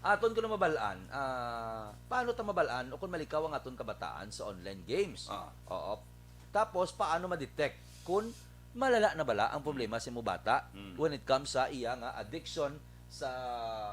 aton ko na mabalaan, ah, paano ta mabalaan o kung malikaw ang aton kabataan sa online games? Ah. Oo. Tapos, paano ma-detect kung malala na bala ang problema Mm. sa imong bata Mm. when it comes sa iya nga addiction sa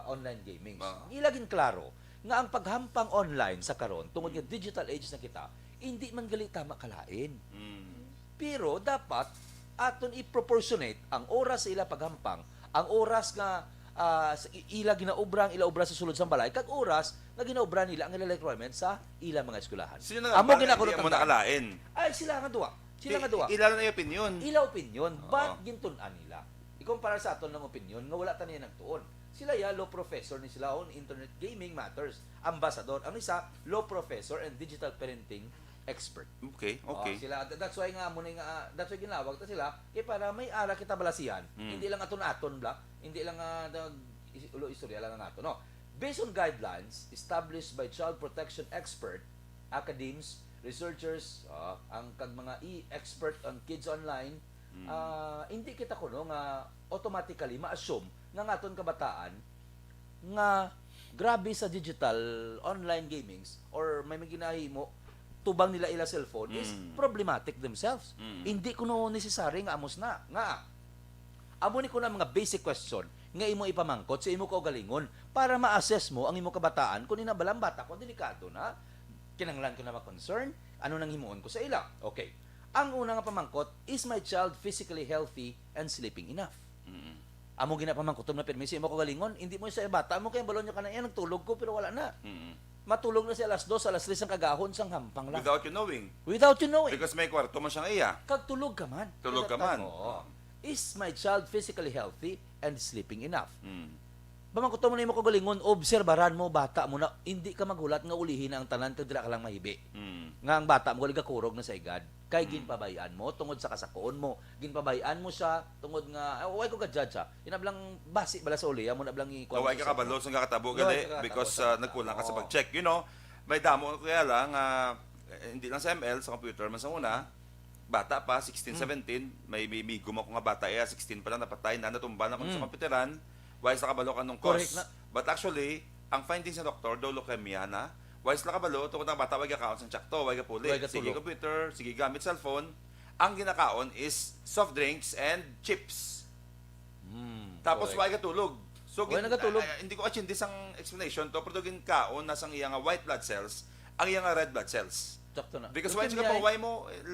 online gaming? Ah. Ila gin klaro nga ang paghampang online sa karon, tungod nga Mm. digital age na kita, hindi man gali tama kalain. Mm. Pero dapat aton i-proportionate ang oras sa ila paghampang, ang oras nga, ah, sa i-, ila ginaobra ang ila obra sa sulod sang balay, kag oras nga ginaobra nila ang ila requirement sa ila mga eskwelahan. Sila na Amo nga gina-, ko hindi mo natandaan. nakalain. Ay, sila nga duwa. Sila Ti-, nga duwa. ila lang ang opinion. Ila opinion, Oo. but gintun-an nila. Ikumpara sa aton lang opinion nga wala ta niya nagtuon. Sila ya, law professor ni sila on internet gaming matters. Ambasador. Ang isa, law professor and digital parenting expert. Okay, Oh, okay. sila, th-, that's why nga amo ni nga, ah, that's why ginawag ta sila, kay para may ara kita balasihan. Mm. Hindi lang aton-aton bla, hindi lang, ah, nag-, is-, ulo istorya lang nato, no? Based on guidelines established by child protection expert, academes, researchers, ah, ang kag mga e-expert on kids online, Mm. ah, hindi kita kuno nga automatically ma-assume nga ang aton kabataan nga grabe sa digital online gamings or may mga ginahimo tubang nila ila cellphone is Mm. problematic themselves. Mm. Hindi kuno necessary nga amos na. Nga, amo ni kuno ang mga basic question. nga imo ipamangkot sa imo kaugalingon para ma-assess mo ang imo kabataan kung ina bala ang bata ko delikado na, kinahanglan ko na ma-concern, ano nang himuon ko sa ila. Okay. Ang una nga pamangkot, "Is my child physically healthy and sleeping enough?" Mm. Amo gina pamangkuton na pirmi sa imo kaugalingon, hindi mo sa bata mo kay balon niya ka na, "Iya, nagtulog ko pero wala na." Mm. Matulog na siya alas dos, alas tres ang kagahon sang hampang lang. Without you knowing. Without you knowing. Because may kwarto man siya nga iya. Kag tulog ka man. Tulog ka Kagatan man. Oo. Is my child physically healthy and sleeping enough? Mm. Pamangkuton mo na imo kaugalingon, obserbaran mo, bata mo na, hindi ka maghulat nga ulihi na ang tanan kag dira ka lang mahibi. Mm. Nga ang bata mo gakurog na sa igad. Kay ginpabay-an mo tungod sa kasakoon mo. Ginpabay-an mo siya tungod nga, ah, why ko ga-judge, ha? Inablang basi bala sa uliya mo na blang i- Kaway ka kabalo sa kakatabo Kaway gali ka kakatabo because sa uh, bata. Nagkulang ka sa Oo. Pag-check. You know, may damo ko kaya lang, ah, eh, hindi lang sa M L, sa computer man sa una, bata pa, sixteen, Mm. seventeen, may, may migo mo ko nga bata, iya, sixteen pa lang, napatay na, natumba na kung sa Mm. computeran, why sa kabalo ka nung Correct cause. na. But actually, ang finding sa doktor, daw leukemia na, why sa kabalo, tungod ang bata, why gakaon sa tsakto, why gapuli, Why gatulog. Sige computer, sige gamit cellphone, ang ginakaon is soft drinks and chips. Hmm, Tapos correct. Why gatulog. So, Why nagatulog? Ah, hindi ko kaintindi sang explanation to, pero ginkaon na sang iya nga white blood cells, ang iya nga red blood cells. Sakto na. Because Pero why kanya siya ay- paway mo,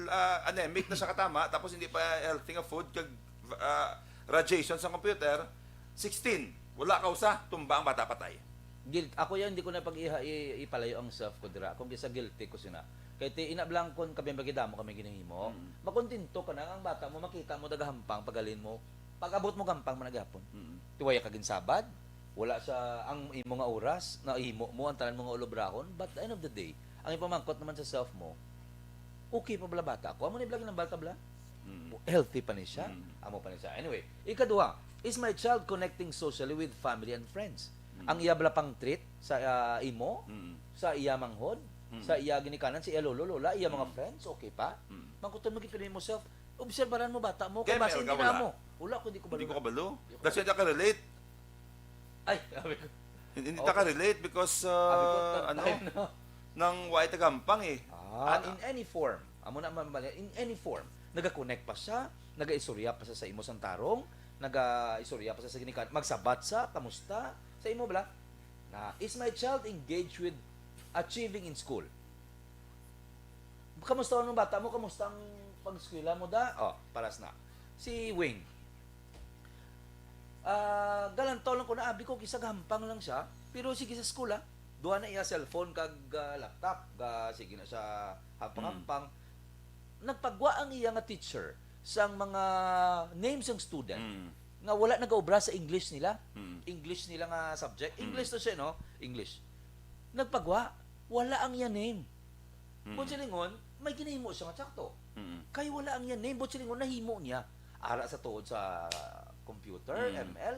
uh, anemic na siya katama, tapos hindi pa healthy nga food, kag uh, radiation sa computer, sixteen. Wala ka usa, tumba ang bata patay. Guilt. Ako yan, hindi ko na pag iha, i, ipalayo ang self ko dira. Kung kisa guilty ko sina. Kay ti inablang kon kami magidamo kami ginahimo, Mm. makontento ka na ang bata mo, makita mo nagahampang pagalin mo. Pag-abot mo gampang man gihapon. Mm. Tiwaya ka ginsabad, wala sa ang imo nga oras, nahimo mo ang tanan mo nga ulobrahon, but at the end of the day, ang ipamangkot naman sa self mo, okay pa bala bata ko? Amo ni bala ginambal ta bala? Mm. Healthy pa ni siya? Mm. Amo pa ni siya. Anyway, ikaduha, is my child connecting socially with family and friends? Mm. Ang iya bala pang treat sa ah, imo, Mm. sa iya manghod, Mm. sa iya ginikanan, sa iya lolo, lola, iya mga Mm. friends, okay pa? Mm. Mangkuton mo gid mo self, obserbaran mo bata mo, kung Kaya basi may hindi ka na wala? mo. Wala ko, di ko Hindi ko balo. kabalo. Di ko That's why ka relate. Ay, sabi ko, Hindi hindi Oh. ta ka relate because Sabi ko, uh, third ano, time na. Nang why tagampang eh. Ah, Ano? In any form. Amo na man bali, in any form. Nagakonect pa siya, nagaistorya pa siya sa imo sang tarong, nagaistorya pa siya sa ginikan, magsabat sa, kamusta? Sa imo bala? Na, is my child engaged with achieving in school? Kamusta ang bata mo? Kamusta ang pag-eskwela mo da? Oh, paras na. Si Wing. Ah, galantaw lang ko na, abi ko, kisa gampang lang siya. Pero sige sa school, ah. Duha na iya cellphone kag ah, laptop. Ga, sige na siya hampang-hampang. Nagpagwa ang iya nga teacher sang mga names sang student Mm. nga wala nagaobra sa English nila. Mm. English nila nga subject. Mm. English to siya, no? English. Nagpagwa, wala ang iya name. Mm. Kung silingon, may ginahimo siya nga tsakto. Mm. Kay wala ang iya name, but silingon, nahimo niya. Ara sa tuod sa computer, Mm. M L,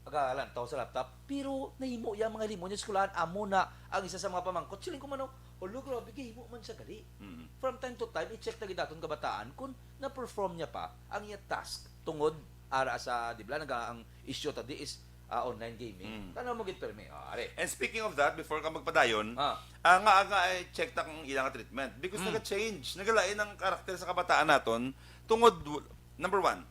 agalantaw sa laptop, pero nahimo iya mga himo niya sa eskwelahan. Amo na ang isa sa mga pamangkot. Siling ko man, "Oh, hala, grabe, gahimo man siya gali." Mm. From time to time, i-check na gid naton kabataan kung na-perform niya pa ang iya task tungod ara sa, di ba, naga ang issue tadi is ah, online gaming. Mm. Tanaw mo gid permi. Ah, are. And speaking of that, before ka magpadayon, Ah. ah, nga nga i-check ta kung ilang treatment because Mm. naga-change, nagalain ang karakter sa kabataan naton tungod w- number one,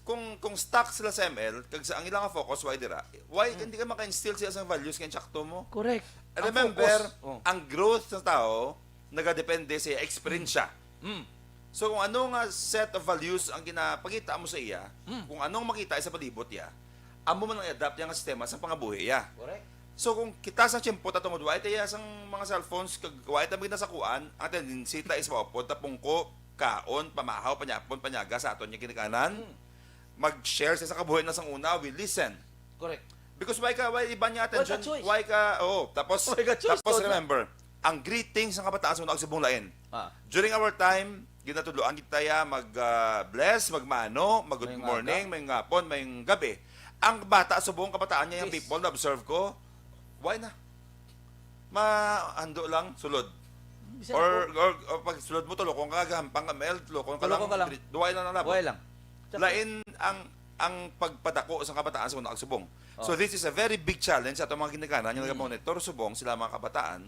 kung kung stuck sila sa M L kag sa ang ilang focus why dira, why Mm. hindi ka maka-instill siya sa values kay sakto mo? Correct. Ang Remember, focus, oh. Ang growth sa tao nagadepende sa iya experience siya. Mm. So kung ano nga set of values ang ginapakita mo sa iya, Mm. kung anong makita sa palibot iya, amo man ang adapt niya nga sistema sa pangabuhi iya. Correct. So kung kita sa tiyempo ta tungod wa ta iya sang mga cellphones kag wa ta maginasakuan, ang tendency ta is maupod ta pungko, kaon, pamahaw, panyapon, panyaga sa aton nga ginikanan. Mm. Mag-share siya sa kabuhi na sang una, we listen. Correct. Because why ka, why iba niya Why ka attention? choice? Why ka, oh, tapos, Why ka choice, tapos Tony? Remember, ang greetings sa kabataan sa una kag subong lain. Ah. During our time, ginatudloan kita ya mag ah, bless, magmano, mag good Mayong morning, aga. Mayong hapon, mayong gabi. Ang bata, subong kabataan niya, yung Yes. people na observe ko, why na? Mahando lang, sulod. Bisan Or, ako, or, or pag sulod mo, tulokon ka, gahampang ka, Mel, tulokon ka Tulokon lang, ka lang. dri- duway lang nalabot. Why lang? Lain ang ang pagpadako sa kabataan sa una kag subong. So Oh. this is a very big challenge sa atong mga ginikanan nga Mm. nagamonitor subong sila mga kabataan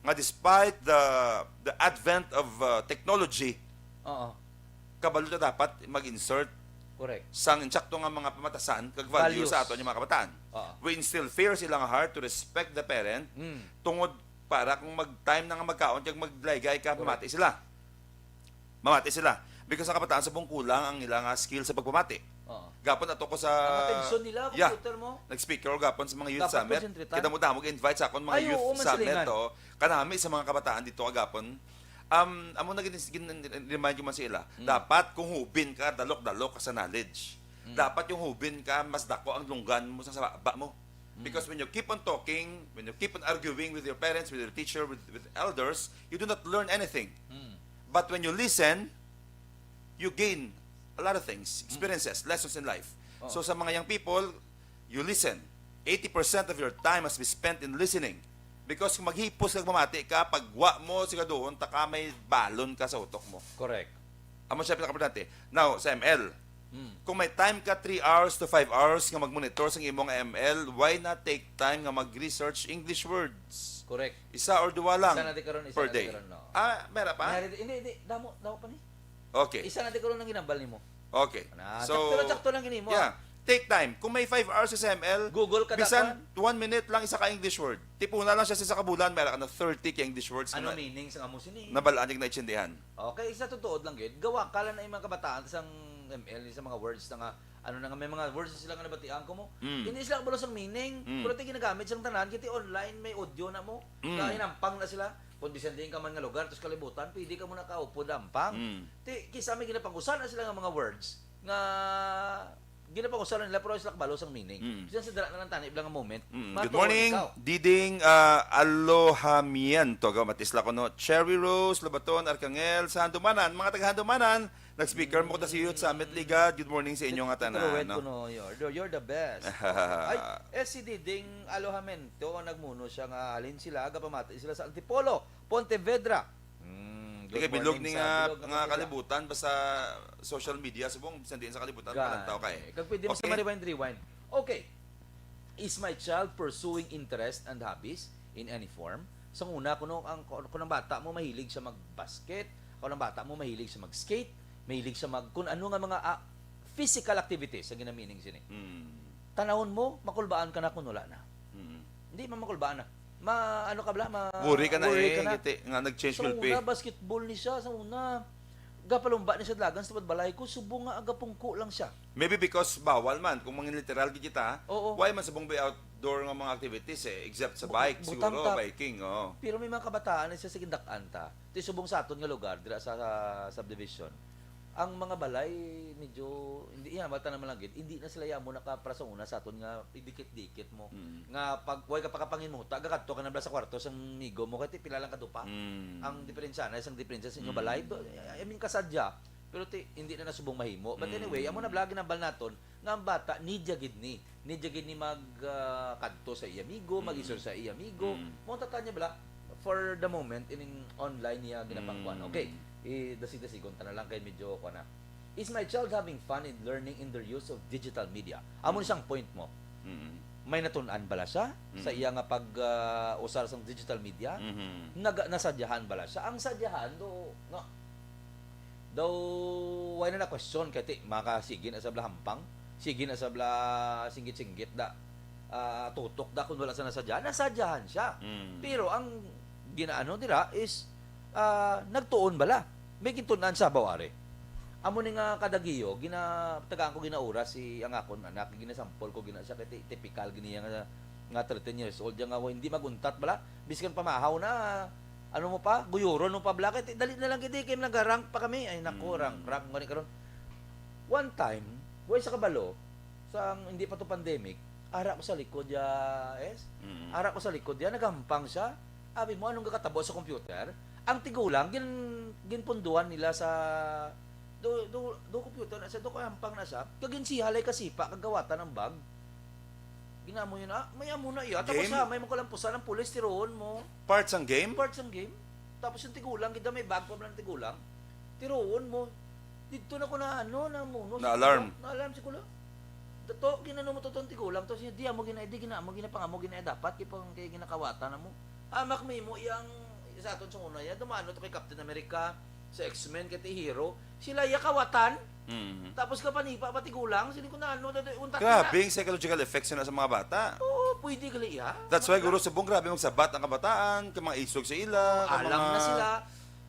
nga despite the the advent of uh, technology, Oo. kabalo na dapat mag-insert Correct. Sang insakto nga mga pamatasan kag value Values. Sa aton nga mga kabataan. Oo. We instill fear sa ilang heart to respect the parent, Mm. tungod para kung mag-time na nga magkaon kag maglaygay ka, Correct. Mamati sila. Mamati sila. Because ang kabataan subong kulang ang ila nga skill sa pagpamati. Oo. Gapon ato ko sa Ang atensyon nila, Yeah. Computer mo. Nag-speaker ko gapon sa mga youth Dapat summit. konsentrita. Kita mo damo ga-invite sa akon mga Ay, youth oo, summit masilingan. To. Kanami sa mga kabataan dito agapon. Um, amo na gin-, gin-, remind ko man sa ila. Mm. Dapat kung hubin ka, dalok-dalok ka sa knowledge. Mm. Dapat yung hubin ka, mas dako ang lunggan mo sa saba mo. Mm. Because when you keep on talking, when you keep on arguing with your parents, with your teacher, with, with elders, you do not learn anything. Mm. But when you listen, you gain a lot of things, experiences, lessons in life. Oh. So sa mga young people, you listen. Eighty percent of your time must be spent in listening. Because kung maghipos kag mamati ka, pag wa mo sigaduhon, taka may balon ka sa utok mo. Correct. Amo siya pinakaimportante. Now, sa M L, Mm. kung may time ka three hours to five hours nga mag-monitor sa imong M L, why not take time nga mag-research English words? Correct. Isa or duwa lang Isa na di karon, isa per na di day. Karon, no. Ah, meron pa? Meron, hindi, hindi. Damo, damo pa ni. Okay. Isa na di karon ang ginambal nimo. Okay. Na, So, sakto, sakto lang gini mo, yeah. Take time. Kung may five hours ka sa M L, Google ka bisan dapat. One minute lang isa ka English word. Tipuna lang siya sa isa ka bulan, meron ka na thirty ka English words Ano na meaning sa amo sini? nabalaan yung naitsindihan. Okay, sa totoo lang gid, gawa ka lang na yung mga kabataan sang M L sa mga words na nga, ano na nga, may mga words na sila nga nabatian ko mo. Mm. Hindi sila kabalo sang meaning, Mm. pero ti ginagamit sang tanan, kiti online, may audio na mo, Mm. na hinampang na sila. Kung bisan diin ka man nga lugar, tapos kalibutan, pwede ka mo nakaupod ampang. Mm. Ti, kisa may ginapangusan na sila nga mga words, nga ginapangusan na nila, pero sila kabalo sang meaning. Mm. Bisan sa dala na lang tani, ilang moment. Mm. Matuon Good morning, ikaw. Diding uh, Alohamiento. Gamatis la ko, no? Cherry Rose, Lobaton, Arcangel, sa Handumanan. Mga taga Handumanan, nag-speaker mo ko ta si Youth Summit Ligad. Good morning sa inyo nga tanan. Truet No? Kuno, you're, you're the best. Ay, eh, si Diding Alohamiento, nagmuno siya nga halin sila, gapamati sila sa Antipolo, Pontevedra. Mm, Di kay good bilog morning ni sa nga, bilog nga nga kalibutan, basta social media, subong, bisan diin sa kalibutan, Gani. Malantaw kay. Kag pwede mo Okay. sa rewind, rewind. Okay. Is my child pursuing interest and hobbies in any form? Sa una, kuno ang, kung ang bata mo mahilig siya mag-basket, kung ang bata mo mahilig siya mag-skate, mahilig siya mag, kung ano nga mga ah, physical activities ang ginamining sini. Mm. Tanawon mo, makulbaan ka na kung wala na. Mm. Hindi man makulbaan na. Ma, ano ka bala? Ma, Worry ka na worry eh, ka na. Kiti, nga nag-change Sa will pay. Una, basketball ni siya. Sa una, gapalumba ni siya dalagan sa balay ko. Subong nga agapungko lang siya. Maybe because bawal man, kung mga literal gid kita, Oo. Why man subong ba outdoor nga mga activities eh, except sa Bu- bike, butang siguro, ta- biking, oo. Pero may mga kabataan na siya sa gindak-an ta. Ti subong sa aton nga lugar, dira sa, sa subdivision. Ang mga balay, medyo, hindi, iya, mata naman lang gid, hindi na sila yamo nakaprasanguna sa aton nga idikit-dikit mo. Mm. Nga pag, way ka pakapangimuta, gakadto ka na bala sa kwarto sang migo mo, kay ti pila lang kadupa. Mm. Ang diferensya na, isang diferensya sa inyong Mm. balay. Do, I mean, kasadya, pero ti, hindi na nasubong mahimo. But Mm. Anyway, amo na bala ginambal naton, nga ang bata, need ya gid ni. Need ya gid ni mag, ah, kadto sa iya amigo, Mm. mag-isor sa iya amigo. Mm. Mo tata niya bala, for the moment, ining online niya ginapangkuan. Mm. Okay, i-dasig-dasigon ta na lang kay medyo kuan na. Is my child having fun in learning in their use of digital media? Amo ni Mm. siyang point mo. Mm. May natun-an bala siya sa Mm. iya nga pag, ah, usar sang digital media? Mhm. Naga-, nasadyahan bala siya? Ang sadyahan, do, nga, daw, wala na question kay ti, makasige na sa bala hampang, sige na sa bala singgit-singgit da, ah, tutok da kung wala sa nasadyahan. Nasadyahan siya. Mm. Pero ang ginaano dira is, ah, nagtuon bala. May gintun-an sa bawari. Amo ni nga kadagiyo, gina-, tagaan ko ginaura si ang akon anak, ginasampol ko gina siya kay ti-, typical gini nga, nga thirteen years old, nga hindi mag-untat bala, biskan pamahaw na, ano mo pa, guyuron mo pa bala, kay ti-, dali na lang gid kay nagarank pa kami, ay nako, Mm. rank, rank, gani karon. One time, way sa kabalo, sa hindi pa to pandemic, ara ko sa likod ya, es, Mm. ara ko sa likod ya, nagampang siya, abi mo, anong gakatabo sa computer? Ang tigulang, gin-, ginpunduan nila sa, do, do, do computer na siya, do kahampang na siya, kag ginsihalay kasipa, kag gawatan ang bag. Ginamo yun, ah, may amo na iya. Tapos Game? Ha, may makalampusan ang pulis, tiroon mo. Part sang game? Part sang game. Tapos yung tigulang, gid may bag pa man ang tigulang. Tiroon mo. Dito na ko na, ano, na muno. Na-alarm. Na-alarm siguro. Dato, ginano mo to tong tigulang. Tapos yun, di amo gina, di gina, amo gina, pang amo gina, dapat, kay pang, kay ginakawatan na mo. Amak mi mo, iyang, sa aton sa una, ya, dumano to kay Captain America, sa X-Men, kay ti Hero. Sila, ya kawatan. Mm. Tapos ka panipa, pati gulang, sini ko na ano, dati, untat Grabe na. Yung psychological effects na sa mga bata. Oo, pwede gali, ha? That's why, guro, subong grabe magsabot ang kabataan, kay mga isog sa ila, kay Alam mga na sila.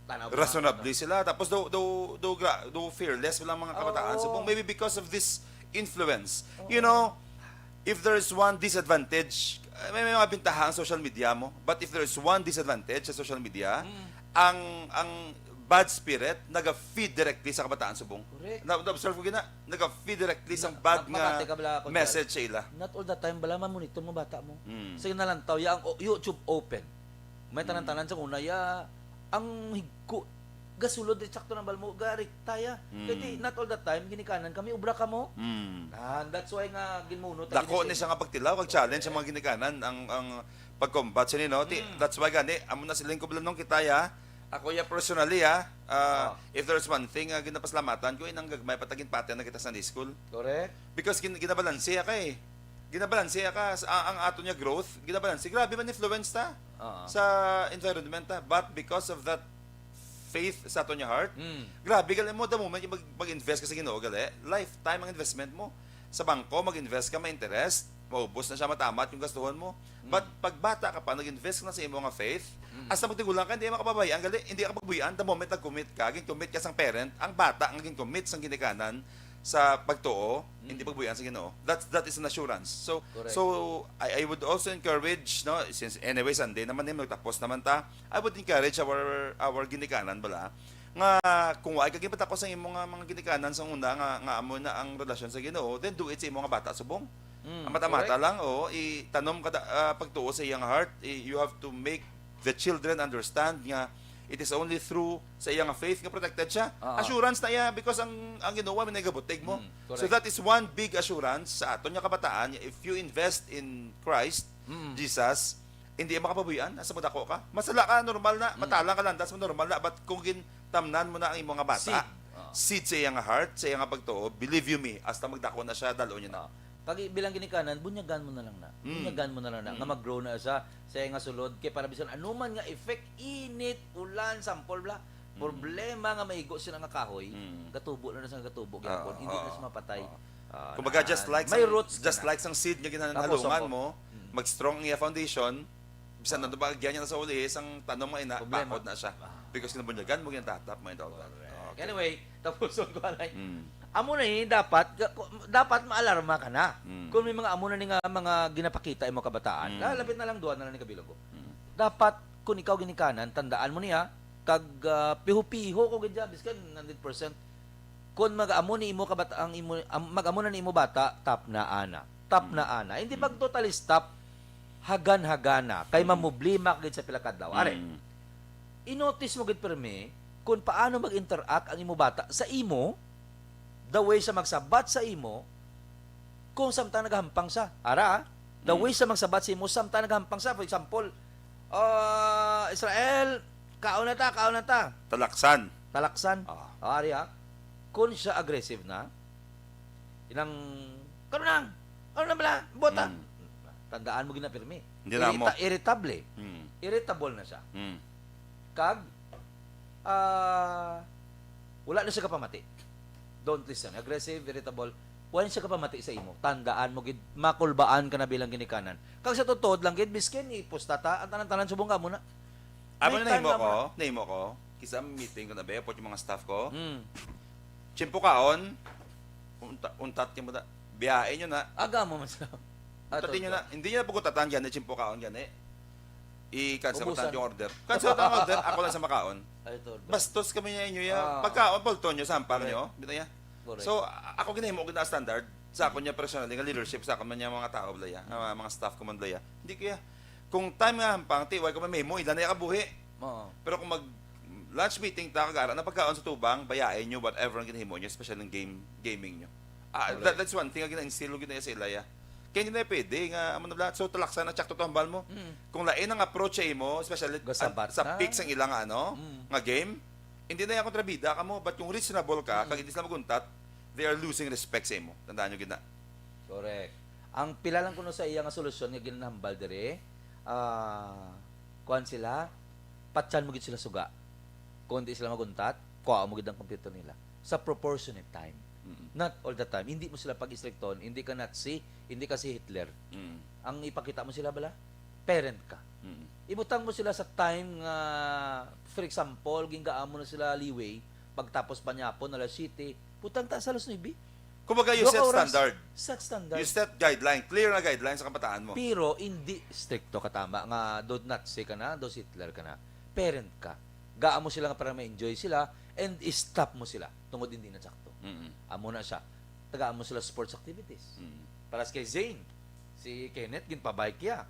Tanaw ba? Reasonably sila. Tapos do do do gra, do fearless lang mga kabataan. Oo. Subong maybe because of this influence. You know, if there's one disadvantage, eh, may, may mga bintaha ang social media mo. But if there's one disadvantage sa social media, Mm. ang ang bad spirit naga-feed directly sa kabataan subong. Correct. Na, na-observe ko gina, naga-feed directly sa Na- bad ma- nga makati ka bala ako, message sa ila. Not all the time bala mamonitor mo bata mo. Mm. Sige na lang taw, ya ang o- YouTube open. May tanan-tanan sa una, ya ang higko. Gasulod, di sakto ng balmo, ga rekta, ya. Mm. Kaya di, not all the time, ginikanan kami, ubra ka mo. Mm. Ah, that's why nga ginmuno ta Dako gini ni sa siya nga pagtilaw, kag challenge sa mga ginikanan, ang ang pag-combat sini, no? Ti, Mm. That's why gani, amo na siling ko blanong kita, ya. Ako, ya, personally, ya, ah, Oh. if there's one thing nga ginapasalamatan ko, inang gagmay pa ta ginpati na kita sa Sunday school. Correct. Because gin, ginabalanse ka eh. Ginabalanse ka sa ang, ang ato niya growth, ginabalanse. Grabe man influence ta Oo. sa environment ta, but because of that faith sa ato niya heart, Mm. grabe gali mo the moment mag, mag-invest ka sa Ginoo gali, lifetime ang investment mo. Sa bangko mag-invest ka, may interest, maubos na siya, matamat yung gastuhon mo. But pag bata ka pa, nag-invest ka na sa imo nga faith, Mm. hasta magtigulang ka, hindi makapabayaan gali, hindi ka pagbuyan the moment nag-commit ka, gin-commit ka sang parent, ang bata nga gin-commit sang ginikanan sa pagtuo, hindi Mm. pagbuyan sa Ginoo. That's that is an assurance. So Correct. so I, I would also encourage, no, since anyway Sunday naman ni, magtapos naman ta, I would encourage our our ginikanan bala nga kung wa ka ginpatakos ang imo nga mga ginikanan sa una nga nga amo na ang relasyon sa Ginoo, then do it sa imo nga bata subong. Mm, Ang mata-mata correct. lang, o itanom ka da- ah, pagtuo sa iyang heart. I- You have to make the children understand nga it is only through sa iyang faith nga protected siya. Ah. Assurance na iya because ang ang Ginoo may nagabutig mo. Mm, So correct. That is one big assurance sa aton nga kabataan. If you invest in Christ, Mm. Jesus, hindi makapabuhian, asa magdako ka. Masala ka, normal na. Mm. Matalang ka lang, that's normal na. But kung gintamnan mo na ang imo nga bata, Seed. Ah. seed sa iya nga heart, sa iya nga pagtuo, believe you me, hasta magdako na siya, dalo niya na. Ah. Kag bilang ginikanan, bunyagan mo na lang na. Mm. Bunyagan mo na lang na. Mm. Nga mag-grow na siya sa iya nga sulod. Kay para bisan anuman nga effect, init, ulan, sampol, bla. Mm. Problema nga maigo sila nga kahoy, Mm. gatubo na na sa gatubo, Ah, gihapon. Hindi na ah, siya mapatay. ah. Ah, Kumbaga, na- just like may sang, roots ka just na. like sang seed nga Tapos, ginhalungan opo. mo, Mm. mag-strong ang iya foundation, bisan Ah. ano ba, agyan niya sa uli, sang tanom nga ina, Problema. bakod na siya. Ah. Because ginabunyagan mo, ginatatap mo, and all that. Correct. Okay. Anyway, tapos ko anay. Mm. Amo na ni dapat, ga- ko- dapat maalarma ka na. Mm. Kung may mga amo na ni nga mga ginapakita imo kabataan, Mm. lalapit na lang duha na lang ni kabilog ko. Mm. Dapat kung ikaw ginikanan, tandaan mo niya, kag ah, piho-piho ko gid dyan, biskan one hundred percent. Kung mag-amo ni imo kabat ang imo am, mag-amo na ni imo bata, tap na ana. Tap na ana. Hindi pag totally stop, hagan-hagana kay mamroblema ka gid sa pila ka adlaw. Are. Mm. I-notice mo gid permi kung paano mag-interact ang imo bata sa imo, the way siya magsabat sa imo, kung samtang nagahampang siya. Ara, the Mm. way siya magsabat sa imo samtang nagahampang siya. For example, ah, Israel, kaon na ta, kaon na ta. Talaksan. Talaksan. Ah. Ah, ari, ah. Kung siya aggressive na, inang, "Karon lang! Karon lang bala! Bota!" Mm. Tandaan mo gina pirmi. Hindi na mo. Irita-, irritable. Mm. Irritable na siya. Mm. Kag, ah, wala na siya kapamati. Don't listen. Aggressive, irritable. Wala siya kapamati sa imo. Tandaan mo gid, makulbaan ka na bilang ginikanan. Kag sa totoo lang gid, biskin, ipustata, ang tanan-tanan subong ka muna. Amo May na time nahimo lang ko, muna. nahimo ko. Kisa meeting ko na ba, yung mga staff ko. Mm. Tiyempo kaon, unta, untat niyo mo na. Biyahe niyo na. Aga mo man sa. Untat niyo na. Hindi niyo na pagkutatan gani, tiyempo kaon gani. I-cancel ko Ubusan. Yung order. Cancel ang order, ako lang sa makaon. Ay, ito. Bastos kami niya inyo ya. Ah. Pagkaon, palto niyo, sampang Correct. niyo. Bitaw ya. Correct. So, a- ako gina mo gina standard sa akon niya personally nga leadership sa akon man niya mga tao bala ya, nga mga staff ko man bala ya. Hindi ko ya. Kung time nga hampang, ti, wala ko may memo, ila na ya kabuhi. Oo. Pero kung mag lunch meeting ta, kag ara na pagkaon sa tubang, bayain niyo whatever ang ginahimo niyo, especially ng game, gaming niyo. Ah, Correct. that, that's one thing nga gina-instill ko gina sa ila ya. Kaya hindi na pwede nga, amo na bala, so talaksan na, check to hambal mo. Mm. Kung lain ang approach sa imo, especially Gasabat an- sa na. Peak sang ilang ano, Mm. nga game, hindi na yung kontrabida ka mo, but kung reasonable ka, Mm. kag hindi sila maguntat, they are losing respect sa imo. Tandaan nyo gina. Correct. Ang pila lang kuno sa iya nga solusyon nga ginahambal diri, ah, kuan sila, patyan mo gid sila suga. Kung di sila maguntat, kuha mo gid ang computer nila. sa proportionate time. Mm. Not all the time. Hindi mo sila pag-istrikton, hindi ka Nazi, hindi ka si Hitler. Mm. Ang ipakita mo sila bala, parent ka. Mm. Ibutang mo sila sa time nga, for example, gingaan mo na sila leeway, pagtapos panihapon, alas siyete, butang ta sa alas nuebe. Kumbaga, you Duha set ka oras. standard. Set standard. You set guideline, clear na guideline sa kabataan mo. Pero hindi stricto ka tama nga do Nazi ka na, do Hitler ka na. Parent ka. Gaan mo sila nga para ma-enjoy sila and stop mo sila tungod hindi na sakto. Mm. Amo na siya. Tagaan mo sila sports activities. Mm. Para sa kay Zane, si Kenneth, ginpabike ya.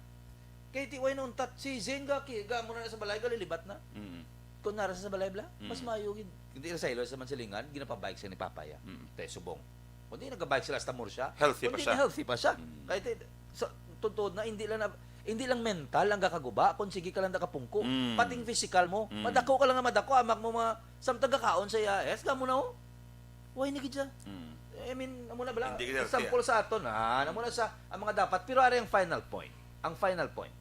Kay ti way nauntat, si Zane ga, ki-, ga mo na sa balay, galilibat na. Mm. Kung nara sa balay bla, mas Mm. maayo gid. Hindi na sa ilo sa Mansilingan, ginapabike siya ni Papa ya. Mm. Te, subong. Kundi nagabike sila hasta Murcia. Healthy pa Kundi siya. healthy pa siya. Mm. Kay ti-, sa, tuntod na, hindi lang na, hindi lang mental ang gakaguba, kung sige ka lang nakapungko. Mm. Pating physical mo, Mm. madako ka lang nga madako, amak mo mga, samtang gakaon sa iya, yes, gamo na, oh. Why na gid siya? Mm. I mean, amo na bala, Hindi gid healthy, example ah. sa aton, ah, amo na sa, ang mga dapat, pero ari ang final point. Ang final point.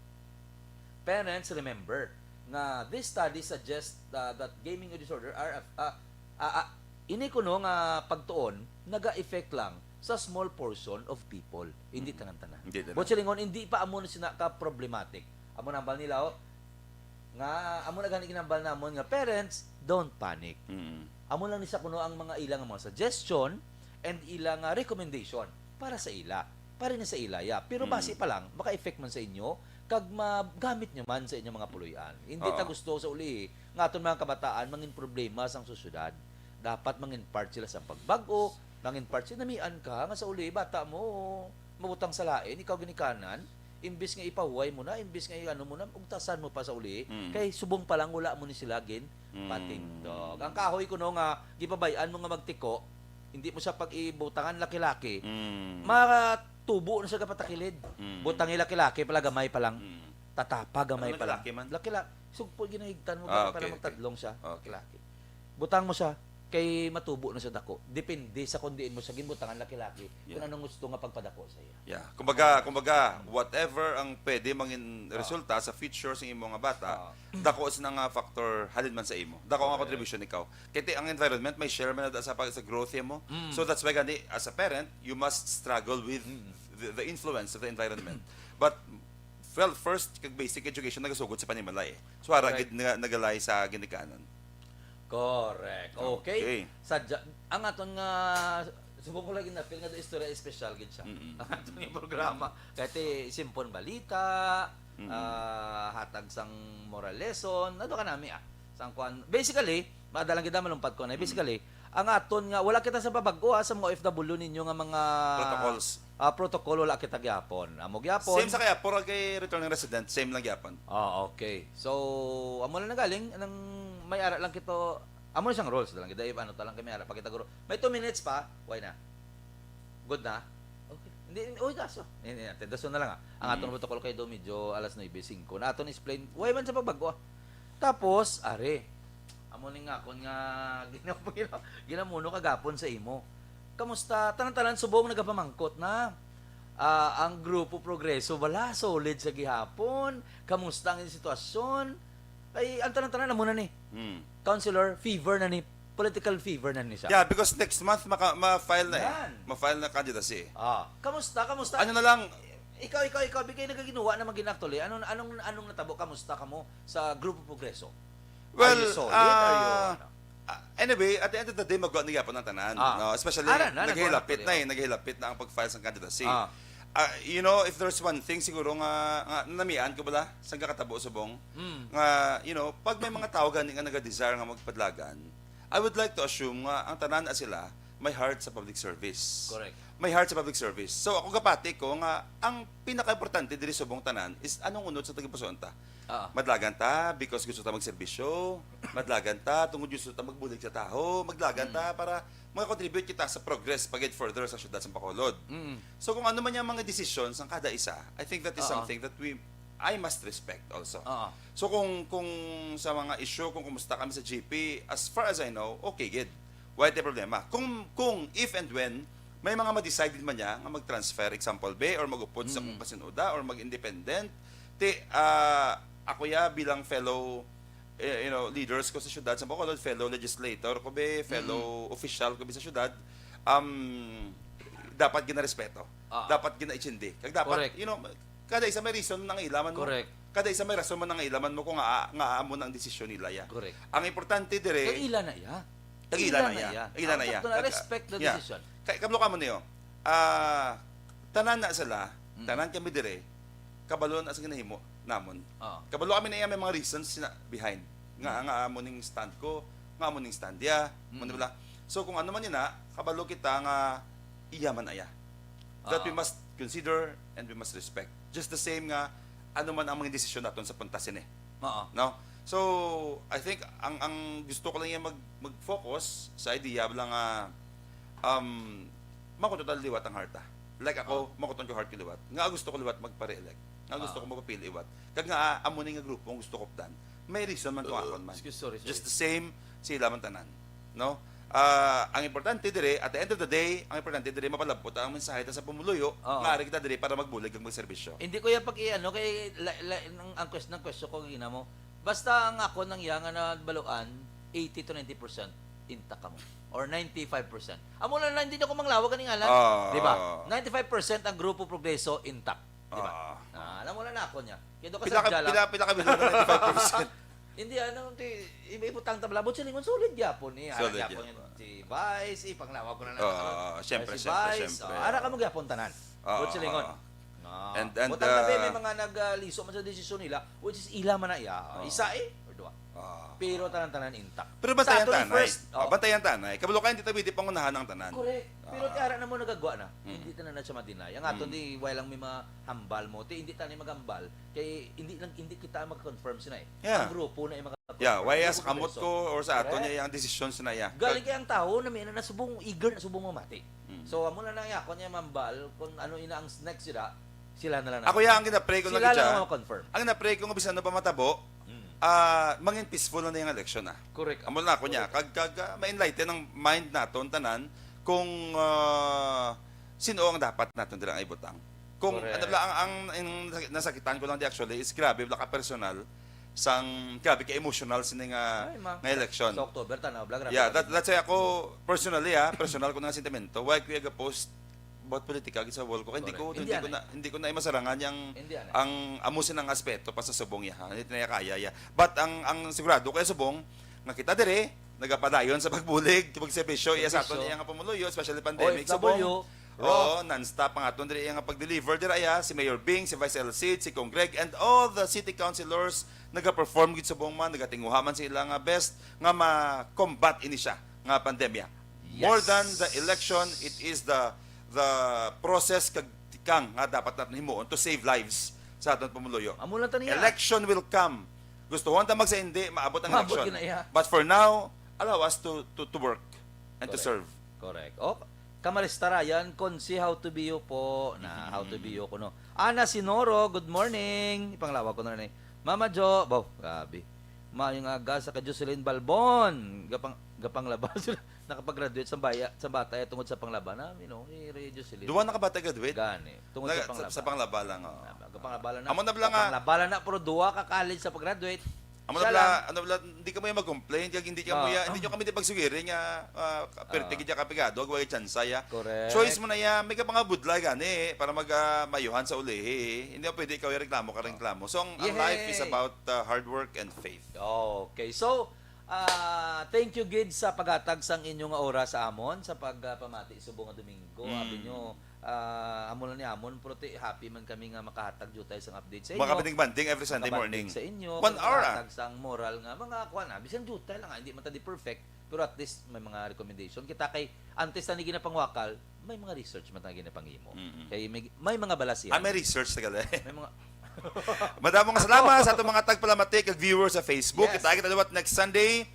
Parents, remember nga this study suggests, uh, that gaming disorder are, uh, uh, uh, ini kuno nga pagtuon naga-effect lang sa small portion of people, hindi Mm. tanan-tanan. Hindi tanan. Buot silingon, hindi pa amo na sina ka problematic. Amo nambal nila, oh, nga amo na gani ginambal namon nga parents, don't panic. Mm. Amo lang ni sa kuno ang mga ila nga mga suggestion and ila nga recommendation para sa ila, para ni sa ila, ya. Pero Mm. basi pa lang, maka-effect man sa inyo, kag magamit nyo man sa inyong mga puloy-an. Hindi ta Oo. gusto sa uli nga aton mga kabataan mangin problema sang sosyedad. Dapat mangin part sila sa pagbag-o, mangin part sila, namian ka nga sa uli, bata mo, mabutang sa lain, ikaw ginikanan, imbis nga ipahuway mo na, imbis nga i-ano mo na, ugtasan mo pa sa uli, Mm. kay subong pa lang wala mo ni sila gin Mm. patindog. Ang kahoy kuno nga gipabay-an mo nga magtiko, hindi mo siya pag-ibutangan laki-laki, Mm. matubo na siya kapatakilid. Mm. Butangi laki-laki pala, gamay pa lang. Mm. Tatapa, gamay Ano pa lang. laki-laki man? Laki-laki. Sugpo, ginahigtan mo Ah, para okay, okay. magtadlong siya. Okay. Laki-laki. Butang mo siya, kay matubo na siya dako. Depende sa kung diin mo siya ginbutangan laki-laki, Yeah. kung anong gusto nga pagpadako sa iya. Yeah. Kumbaga, kumbaga, whatever ang pwede mangin Ah. resulta sa future sa imo nga bata, Ah. dako sina nga factor halin man sa imo. Dako nga Correct. contribution ikaw. Kay ti ang environment, may share man na sa pag, sa growth mo. Mm. So that's why gani, as a parent, you must struggle with Mm. the, the influence of the environment. But, well, first, kag basic education nagasugod sa panimalay, eh. So, ara Correct. gid nga nagalay sa ginikanan. Correct. Okay. Okay. Sadya, ang aton nga, subong ko lagi na-feel nga istorya espesyal gid siya. Mm-mm. Ang aton nga programa. Kay ti Simpon Balita, Mm-mm. ah, hatag sang moral lesson, ano ka nami, ah? Sang kwan. Basically, madala lang kita malumpat ko na. Mm. Basically, ang aton nga, wala kita sa pabag-o, ah, sa mga O F W ninyo nga mga Protocols. ah, protocol, wala kita gyapon. Amo gyapon. Same sa kay Apo, kay returning resident, same lang gyapon. Ah, okay. So, amo lang na galing, nang may ara lang kito, amo na siyang rules, lang kita, ano ta lang kay may ara pa kita, guro. May two minutes pa, why na? Good na? Okay. Hindi, uy, kaso. Hindi, hindi, atendason na lang, ah. Ang Mm. atong protocol kay do, medyo alas nuebe singko. Na aton explain, why man sa pagbago, ah? Tapos, are, amo ni nga akon nga gina-, gina-, ginamuno kagapon sa imo. Kamusta? Tanan-tanan subong nagapamangkot na. Ah, ang Grupo Progreso bala, solid sa gihapon. Kamusta ang sitwasyon? Ay, ang tanan-tanan amo na ni. Hmm. Councilor, fever na ni. Political fever na ni siya. Yeah, because next month maka, ma-file na eh. Yan. Ma-file na candidacy eh. Ah, kamusta? Kamusta? Ano na lang? Ikaw, ikaw, ikaw, bigay nagaginuwa naman gina-, actually. Anong, anong, anong natabo? Kamusta kamo sa Grupo Progreso? Well, Are you solid? Are you, ah, ano? ah, anyway, at the end of the day, magawa na gyapon ang tanan, Ah. no? Especially, Ara na, nagawa na naghilapit pala na eh, yun. naghilapit na ang pag-file sa candidacy. Ah. Ah, you know, if there's one thing siguro nga, nga namian ko bala, sa kakatabo subong, Mm. nga, you know, pag may mga tao gani nga naga-desire nga magpadlagan, I would like to assume nga ang tanan na sila may heart sa public service. Correct. May heart sa public service. So, ako gapati ko nga ang pinaka-importante diri subong tanan is anong unod sa tagipusoon ta. Ah. Madlagan ta because gusto ta magserbisyo. Madlagan ta tungod gusto ta magbulig sa taho. Madlagan Mm. ta para makakontribute kita sa progress pag-get further sa syudad sa Bacolod. Mm. So, kung ano man yung mga decisions ng kada isa, I think that is Oo. something that we, I must respect also. Oo. So, kung, kung sa mga issue, kung kumusta kami sa G P, as far as I know, okay gid. Wala tay problema. Kung, kung if and when may mga ma-decide man niya nga mag-transfer, example, be, or mag-upod sa Mm. kung pasinuda, or mag-independent, ti, ah, ako ya bilang fellow, eh, you know, leaders ko sa syudad sa Bacolod, fellow legislator ko be, fellow official ko be sa syudad, um, dapat ginarespeto. Ah. Dapat ginaitsindi. Kag dapat, Correct. you know, kada isa may reason nga ilaman mo. Correct. Kada isa may rason man nga ilaman mo kung nga, nga amo na ang desisyon nila ya. Correct. Ang importante dire, Kag ila na iya. Kag ila na iya. Ila na iya. Kag respect the Yeah. decision. Kay kablo ka mo niyo. Ah, tanan na sila, Mm. tanan kami dire, kabalo na sa ginahimo namon. Oo. Kabalo kami na iya may mga reasons na behind. Nga Mm. nga amo ning stand ko, nga amo ning stand ya, mo Mm. bala. So kung ano man yun na, kabalo kita nga iya man aya. That we Oo. must consider and we must respect. Just the same nga ano man ang mga desisyon naton sa punta sini. Oo. No? So, I think ang ang gusto ko lang yan mag mag-focus sa idea lang nga um makuton ta liwat ang heart, ah. Like ako, makuton ko heart ko liwat. Nga gusto ko liwat magpa-re-elect. Nga gusto Ah. ko magpapili liwat. Kag nga ah, amo ni nga grupo ang gusto ko updan. May reason man kung akon man. Excuse, sorry, sorry. Just the same, sila man tanan. No? Ah, ang importante dire, at the end of the day, ang importante dire mapalabot ang mensahe ta sa pumuluyo, Oo. nga ari kita dire para magbulig kag magserbisyo. Hindi ko yan pag-iano kay la, la, ang, ang question ng question ko gina mo. Basta ang ako nang iya nga nabaluan, eighty to ninety percent intact kamo or ninety-five percent. Amo lang na hindi niyo ko manglawag kaning alam. Ah. Di ba? Ninety-five percent ang Grupo Progreso intact. Di ba? Ah. Ah, alam mo na ako niya. Kaya doon ka Pila sa ka, Jala. pila, pila ka bilog na ninety-five percent? Hindi, ano, ti, iba ibutang tabla. But silingon, solid gyapon eh. Ara Solid gyapon gyapon. Yung si Vice, ipanglawa ko na lang. Oo, Ano, siyempre, si siyempre, Vice, siyempre. Oh, ara ka mo gyapon tanan. Oo, But silingon. oo. Ah, And- and, butang tabi, uh, may mga nag-, ah, liso man sa desisyon nila, which is ila man na iya. Oo. Isa eh, or dua. Ah. Pero tanan-tanan intact. Pero bantayan Saturday tanay. first, Ah, oh. bantayan tanay. Kabalo ka, hindi ta pwede pangunahan ang tanan. Correct. Pero Ah. Ti ara na mo nagagwa na. Mm. Hindi tanan na siya madinay. Ang aton Mm. di way lang may mga hambal mo. Ti hindi tanan magambal. Kay hindi lang hindi kita mag-confirm sila eh. Yeah. Ang grupo na yung mga Yeah, why grupo sa kamot preso. ko or sa aton Correct. niya ang decisions na iya. Galing kay ang tao na may na subong eager na subong mamati. Mm. So amo na lang ako niya mambal kung ano ina ang next sila. Sila na lang. Ako ya ang ginapray ko lang Sila kita. Lang ang confirm. Ang ginapray ko nga bisan na ba matabo, Mm. ah, mangin peaceful na yung election ah. Correct. Amo lang ako niya. Kag kag ah, ma-enlighten ang mind naton tanan kung ah, sino ang dapat naton dira ang ibutang. Kung Correct. Ano lang ang, ang, ang nasakitan ko lang di actually is grabe wala ka personal sang grabe ka emotional sini nga Ay, ma- nga election. Sa October tanaw bla grabe. Yeah, that, that's why ako personally ah, personal ko nga sentimento. Why ko ga-post about politika sa wall ko? Kay hindi ko Correct. hindi Hindi ko na na hindi ko na masarangan yang Hindi na. Ang amo sinang aspeto pa sa subong iya. Ha? Hindi na iya kaya iya. But ang ang sigurado kay subong nga kita dire nagapadayon sa pagbulig, pagserbisyo iya sa aton Serbisyo. Iya nga pamuluyo, especially pandemic O F W, subong. Oo, non-stop ang aton diri nga pagdeliver dira iya si Mayor Bing, si Vice L Cid, si Cong Greg, and all the city councilors nagaperform gid subong man, nagatinguha man sila nga best nga ma-combat ini siya nga pandemya. Yes. More than the election, it is the the process kag tikang nga dapat natin himuon to save lives sa aton pumuluyo. Amo lang taniya. Election will come. Gustuhon ta magsa hindi, maabot ang Maabot election. Yun na iya. But for now, allow us to to, to work and to Correct. Serve. Correct. O, Kamalista Ryan, Konsi, how to be you po. Na, how to be you ko, no. Ana Sinoro, good morning. Ipanglawa ko na rin eh. Mama Jo, baw, grabe. Mayong aga sa ka Jocelyn Balbon. Gapang, gapanglaba sila. Nakapag-graduate sa baya, sa bata ya tungod sa panglaba na, you know, ni Ray Jocelyn. Duwa na ka bata graduate? Gani. Tungod Naga- sa panglaba. Sa panglaba lang, oh. Gapanglaba lang na. Amo na bala nga. Gapanglaba lang na, pero duwa ka college sa pag-graduate. Amo Siya na lang. bala, ano bala, hindi ka mo yung mag-complain, kag hindi ka mo Ah. ya, hindi nyo kami di pagsugiri nga, ah, perte Ah. gid ka pigado, ag way tsansa ya. Correct. Choice mo na ya, may ka mga budlay gani, para mag, ah, mayuhan sa ulihi. Hindi pwede ikaw yung reklamo ka reklamo. So, ang, ang Yehey! Life is about ah, hard work and faith. Okay. So, ah, thank you gid sa paghatag sang inyo nga oras sa amon sa pagpamati subong nga Domingo. Mm. Abi nyo, ah, amo lang ni amon, pero ti- happy man kami nga makahatag jutay sang update sa inyo. Makabanding-banding every Sunday Makabanding morning. Sa inyo. One hour, ah. Makatag sang moral nga mga kuan, ah, bisan jutay lang, ah, hindi man ta di perfect, pero at least may mga recommendation kita kay antes na ni ginapangwakal, may mga research man ta ginapangimo. Mm-mm. Kay may, may mga balas yan. Ah, may research na gali. May mga Madamo nga salamat sa atong mga tagpalamati kag viewers sa Facebook. Yes. Kita kita liwat next Sunday.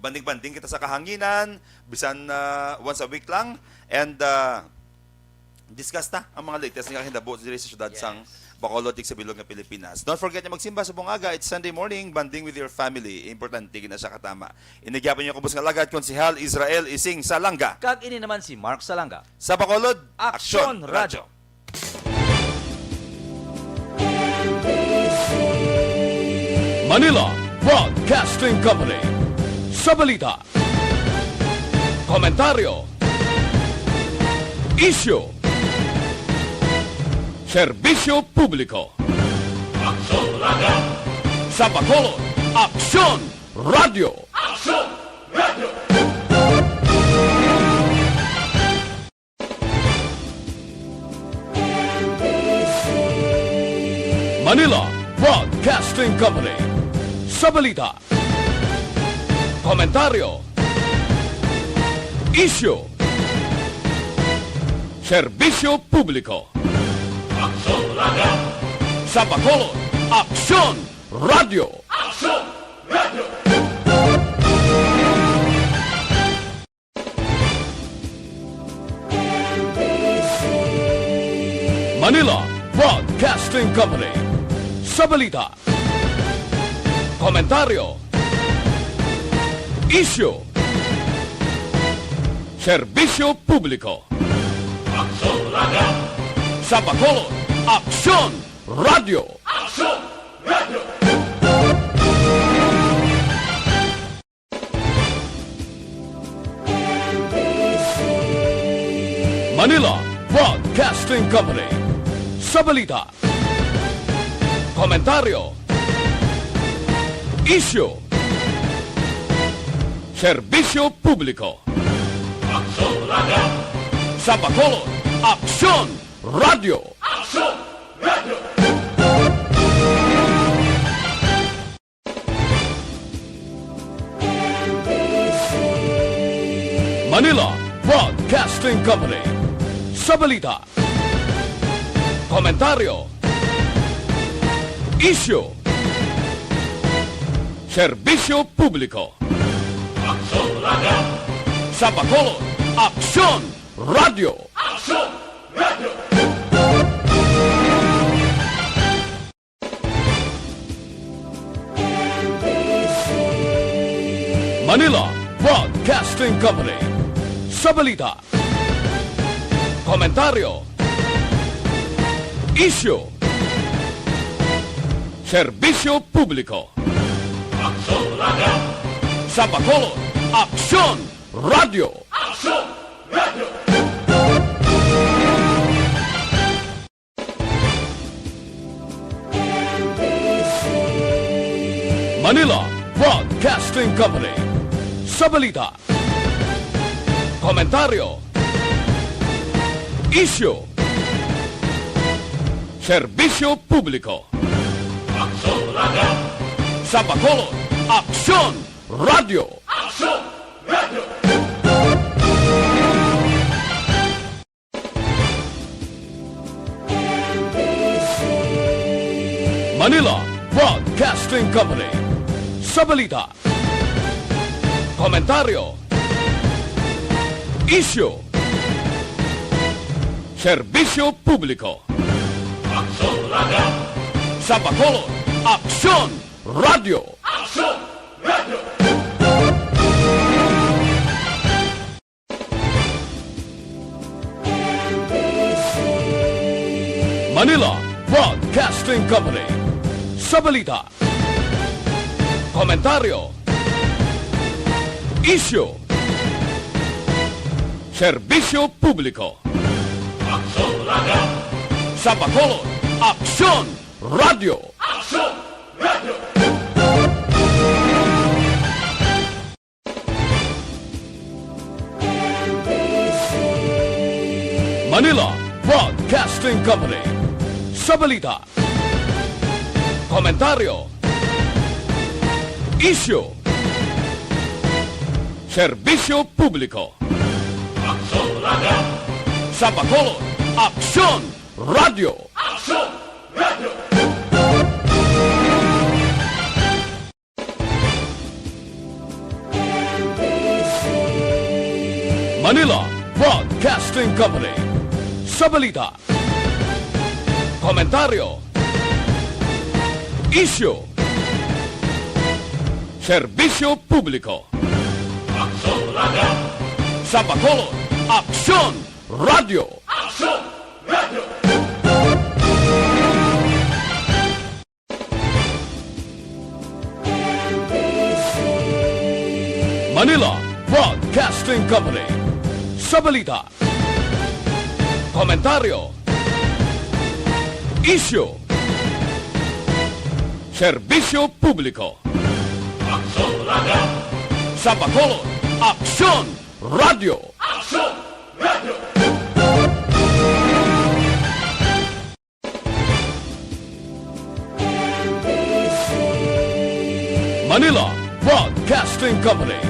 Banding-banding kita sa kahanginan, bisan ah, once a week lang. And ah, discuss ta ang mga latest nga hinabo diri sa syudad Yes. sang Bacolod, tig sa bilog nga Pilipinas. Don't forget na magsimba sa bungaga. It's Sunday morning, bonding with your family. Importante gina siya katama. Inigyapon niyo kubos nga lagad, Konsehal Israel Ising Salanga. Kag ini naman si Mark Salanga. Sa Bacolod, Aksyon Aksyon Radyo. Radyo. Manila, Broadcasting Company. Sa balita, komentaryo, isyu, serbisyo publiko. Aksyon Radio! Sa Bacolod, Aksyon Radio! Aksyon Radio! Manila Broadcasting Company. Sa balita, komentaryo, isyu, serbisyo publiko. Aksyon Radio! Sa Bacolod, Aksyon Radio! Aksyon Radio! Manila Broadcasting Company. Sa balita, komentaryo, isyu, serbisyo publiko. Aksyon Radio! Sa Bacolod, Aksyon Radio! Aksyon Radio! Manila Broadcasting Company. Sa balita, komentaryo, isyu, serbisyo publiko. Aksyon Radio! Sa Bacolod, Aksyon Radio! Aksyon Radio! Manila Broadcasting Company. Sa balita, komentaryo, isyu, serbisyo publiko. Aksyon Radio! Sa Bacolod, Aksyon Radio! Aksyon Radio! Manila Broadcasting Company. Sa balita, komentaryo, isyu, serbisyo publiko. Aksyon Radio! Sa Bacolod, Aksyon Radio! Aksyon Radio! Manila Broadcasting Company. Sa balita, komentaryo, isyu, serbisyo publiko. Aksyon Radio! Sa Bacolod, Aksyon Radio! Aksyon Radio! Manila Broadcasting Company. Sa balita, komentaryo, isyu, serbisyo publiko. Aksyon Radio! Sa Bacolod, Aksyon Radio! Aksyon Radio! Manila Broadcasting Company. Sa balita, komentaryo, isyu, serbisyo publiko. Aksyon Radio! Sa Bacolod, Aksyon Radio! Aksyon Radio! Manila Broadcasting Company. Sa balita, komentaryo, isyu, serbisyo publiko. Aksyon Radio! Sa Bacolod, Aksyon Radio! Aksyon Radio! Manila Broadcasting Company. Sa balita, komentaryo, isyu, serbisyo publiko. Aksyon Radio! Sa Bacolod, Aksyon Radio! Aksyon Radio! Manila Broadcasting Company. Sa balita, komentaryo, isyu, serbisyo publiko. Aksyon Radio. Sa Bacolod, Aksyon Radio. Aksyon Radio. Manila Broadcasting Company.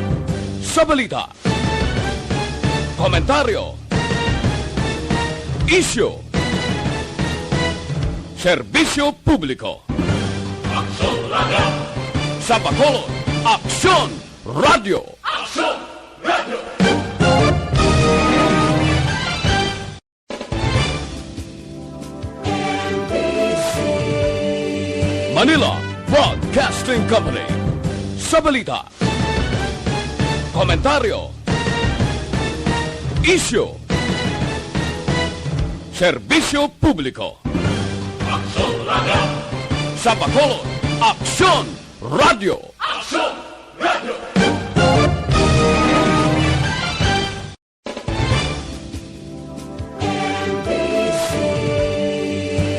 Sa balita, komentaryo, isyu, serbisyo publiko. Aksyon Radio. Sa Bacolod, Aksyon Radio. Aksyon Radio. Manila Broadcasting Company. Sa balita, komentaryo, isyu, serbisyo publiko. Aksyon Radio. Sa Bacolod, Aksyon Radio. Aksyon Radio.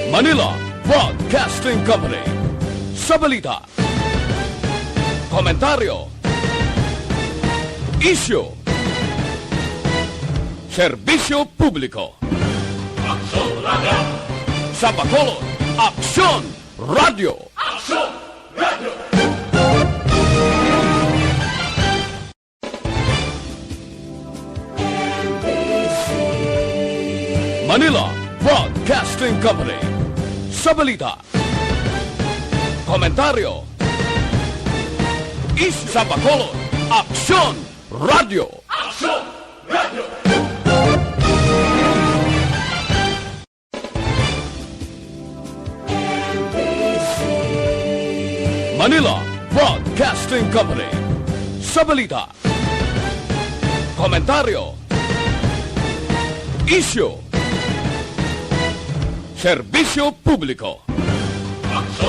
Manila Broadcasting Company. Sa balita, komentaryo, isyu, serbisyo publiko. Aksyon Radio. Sa Bacolod, Aksyon Radio. Aksyon Radio. Manila Broadcasting Company. Sa balita, komentaryo, isyu, sa Bacolod, Aksyon Radio. Aksyon Radio. Manila Broadcasting Company. Sa balita, komentaryo, isyu, serbisyo publiko.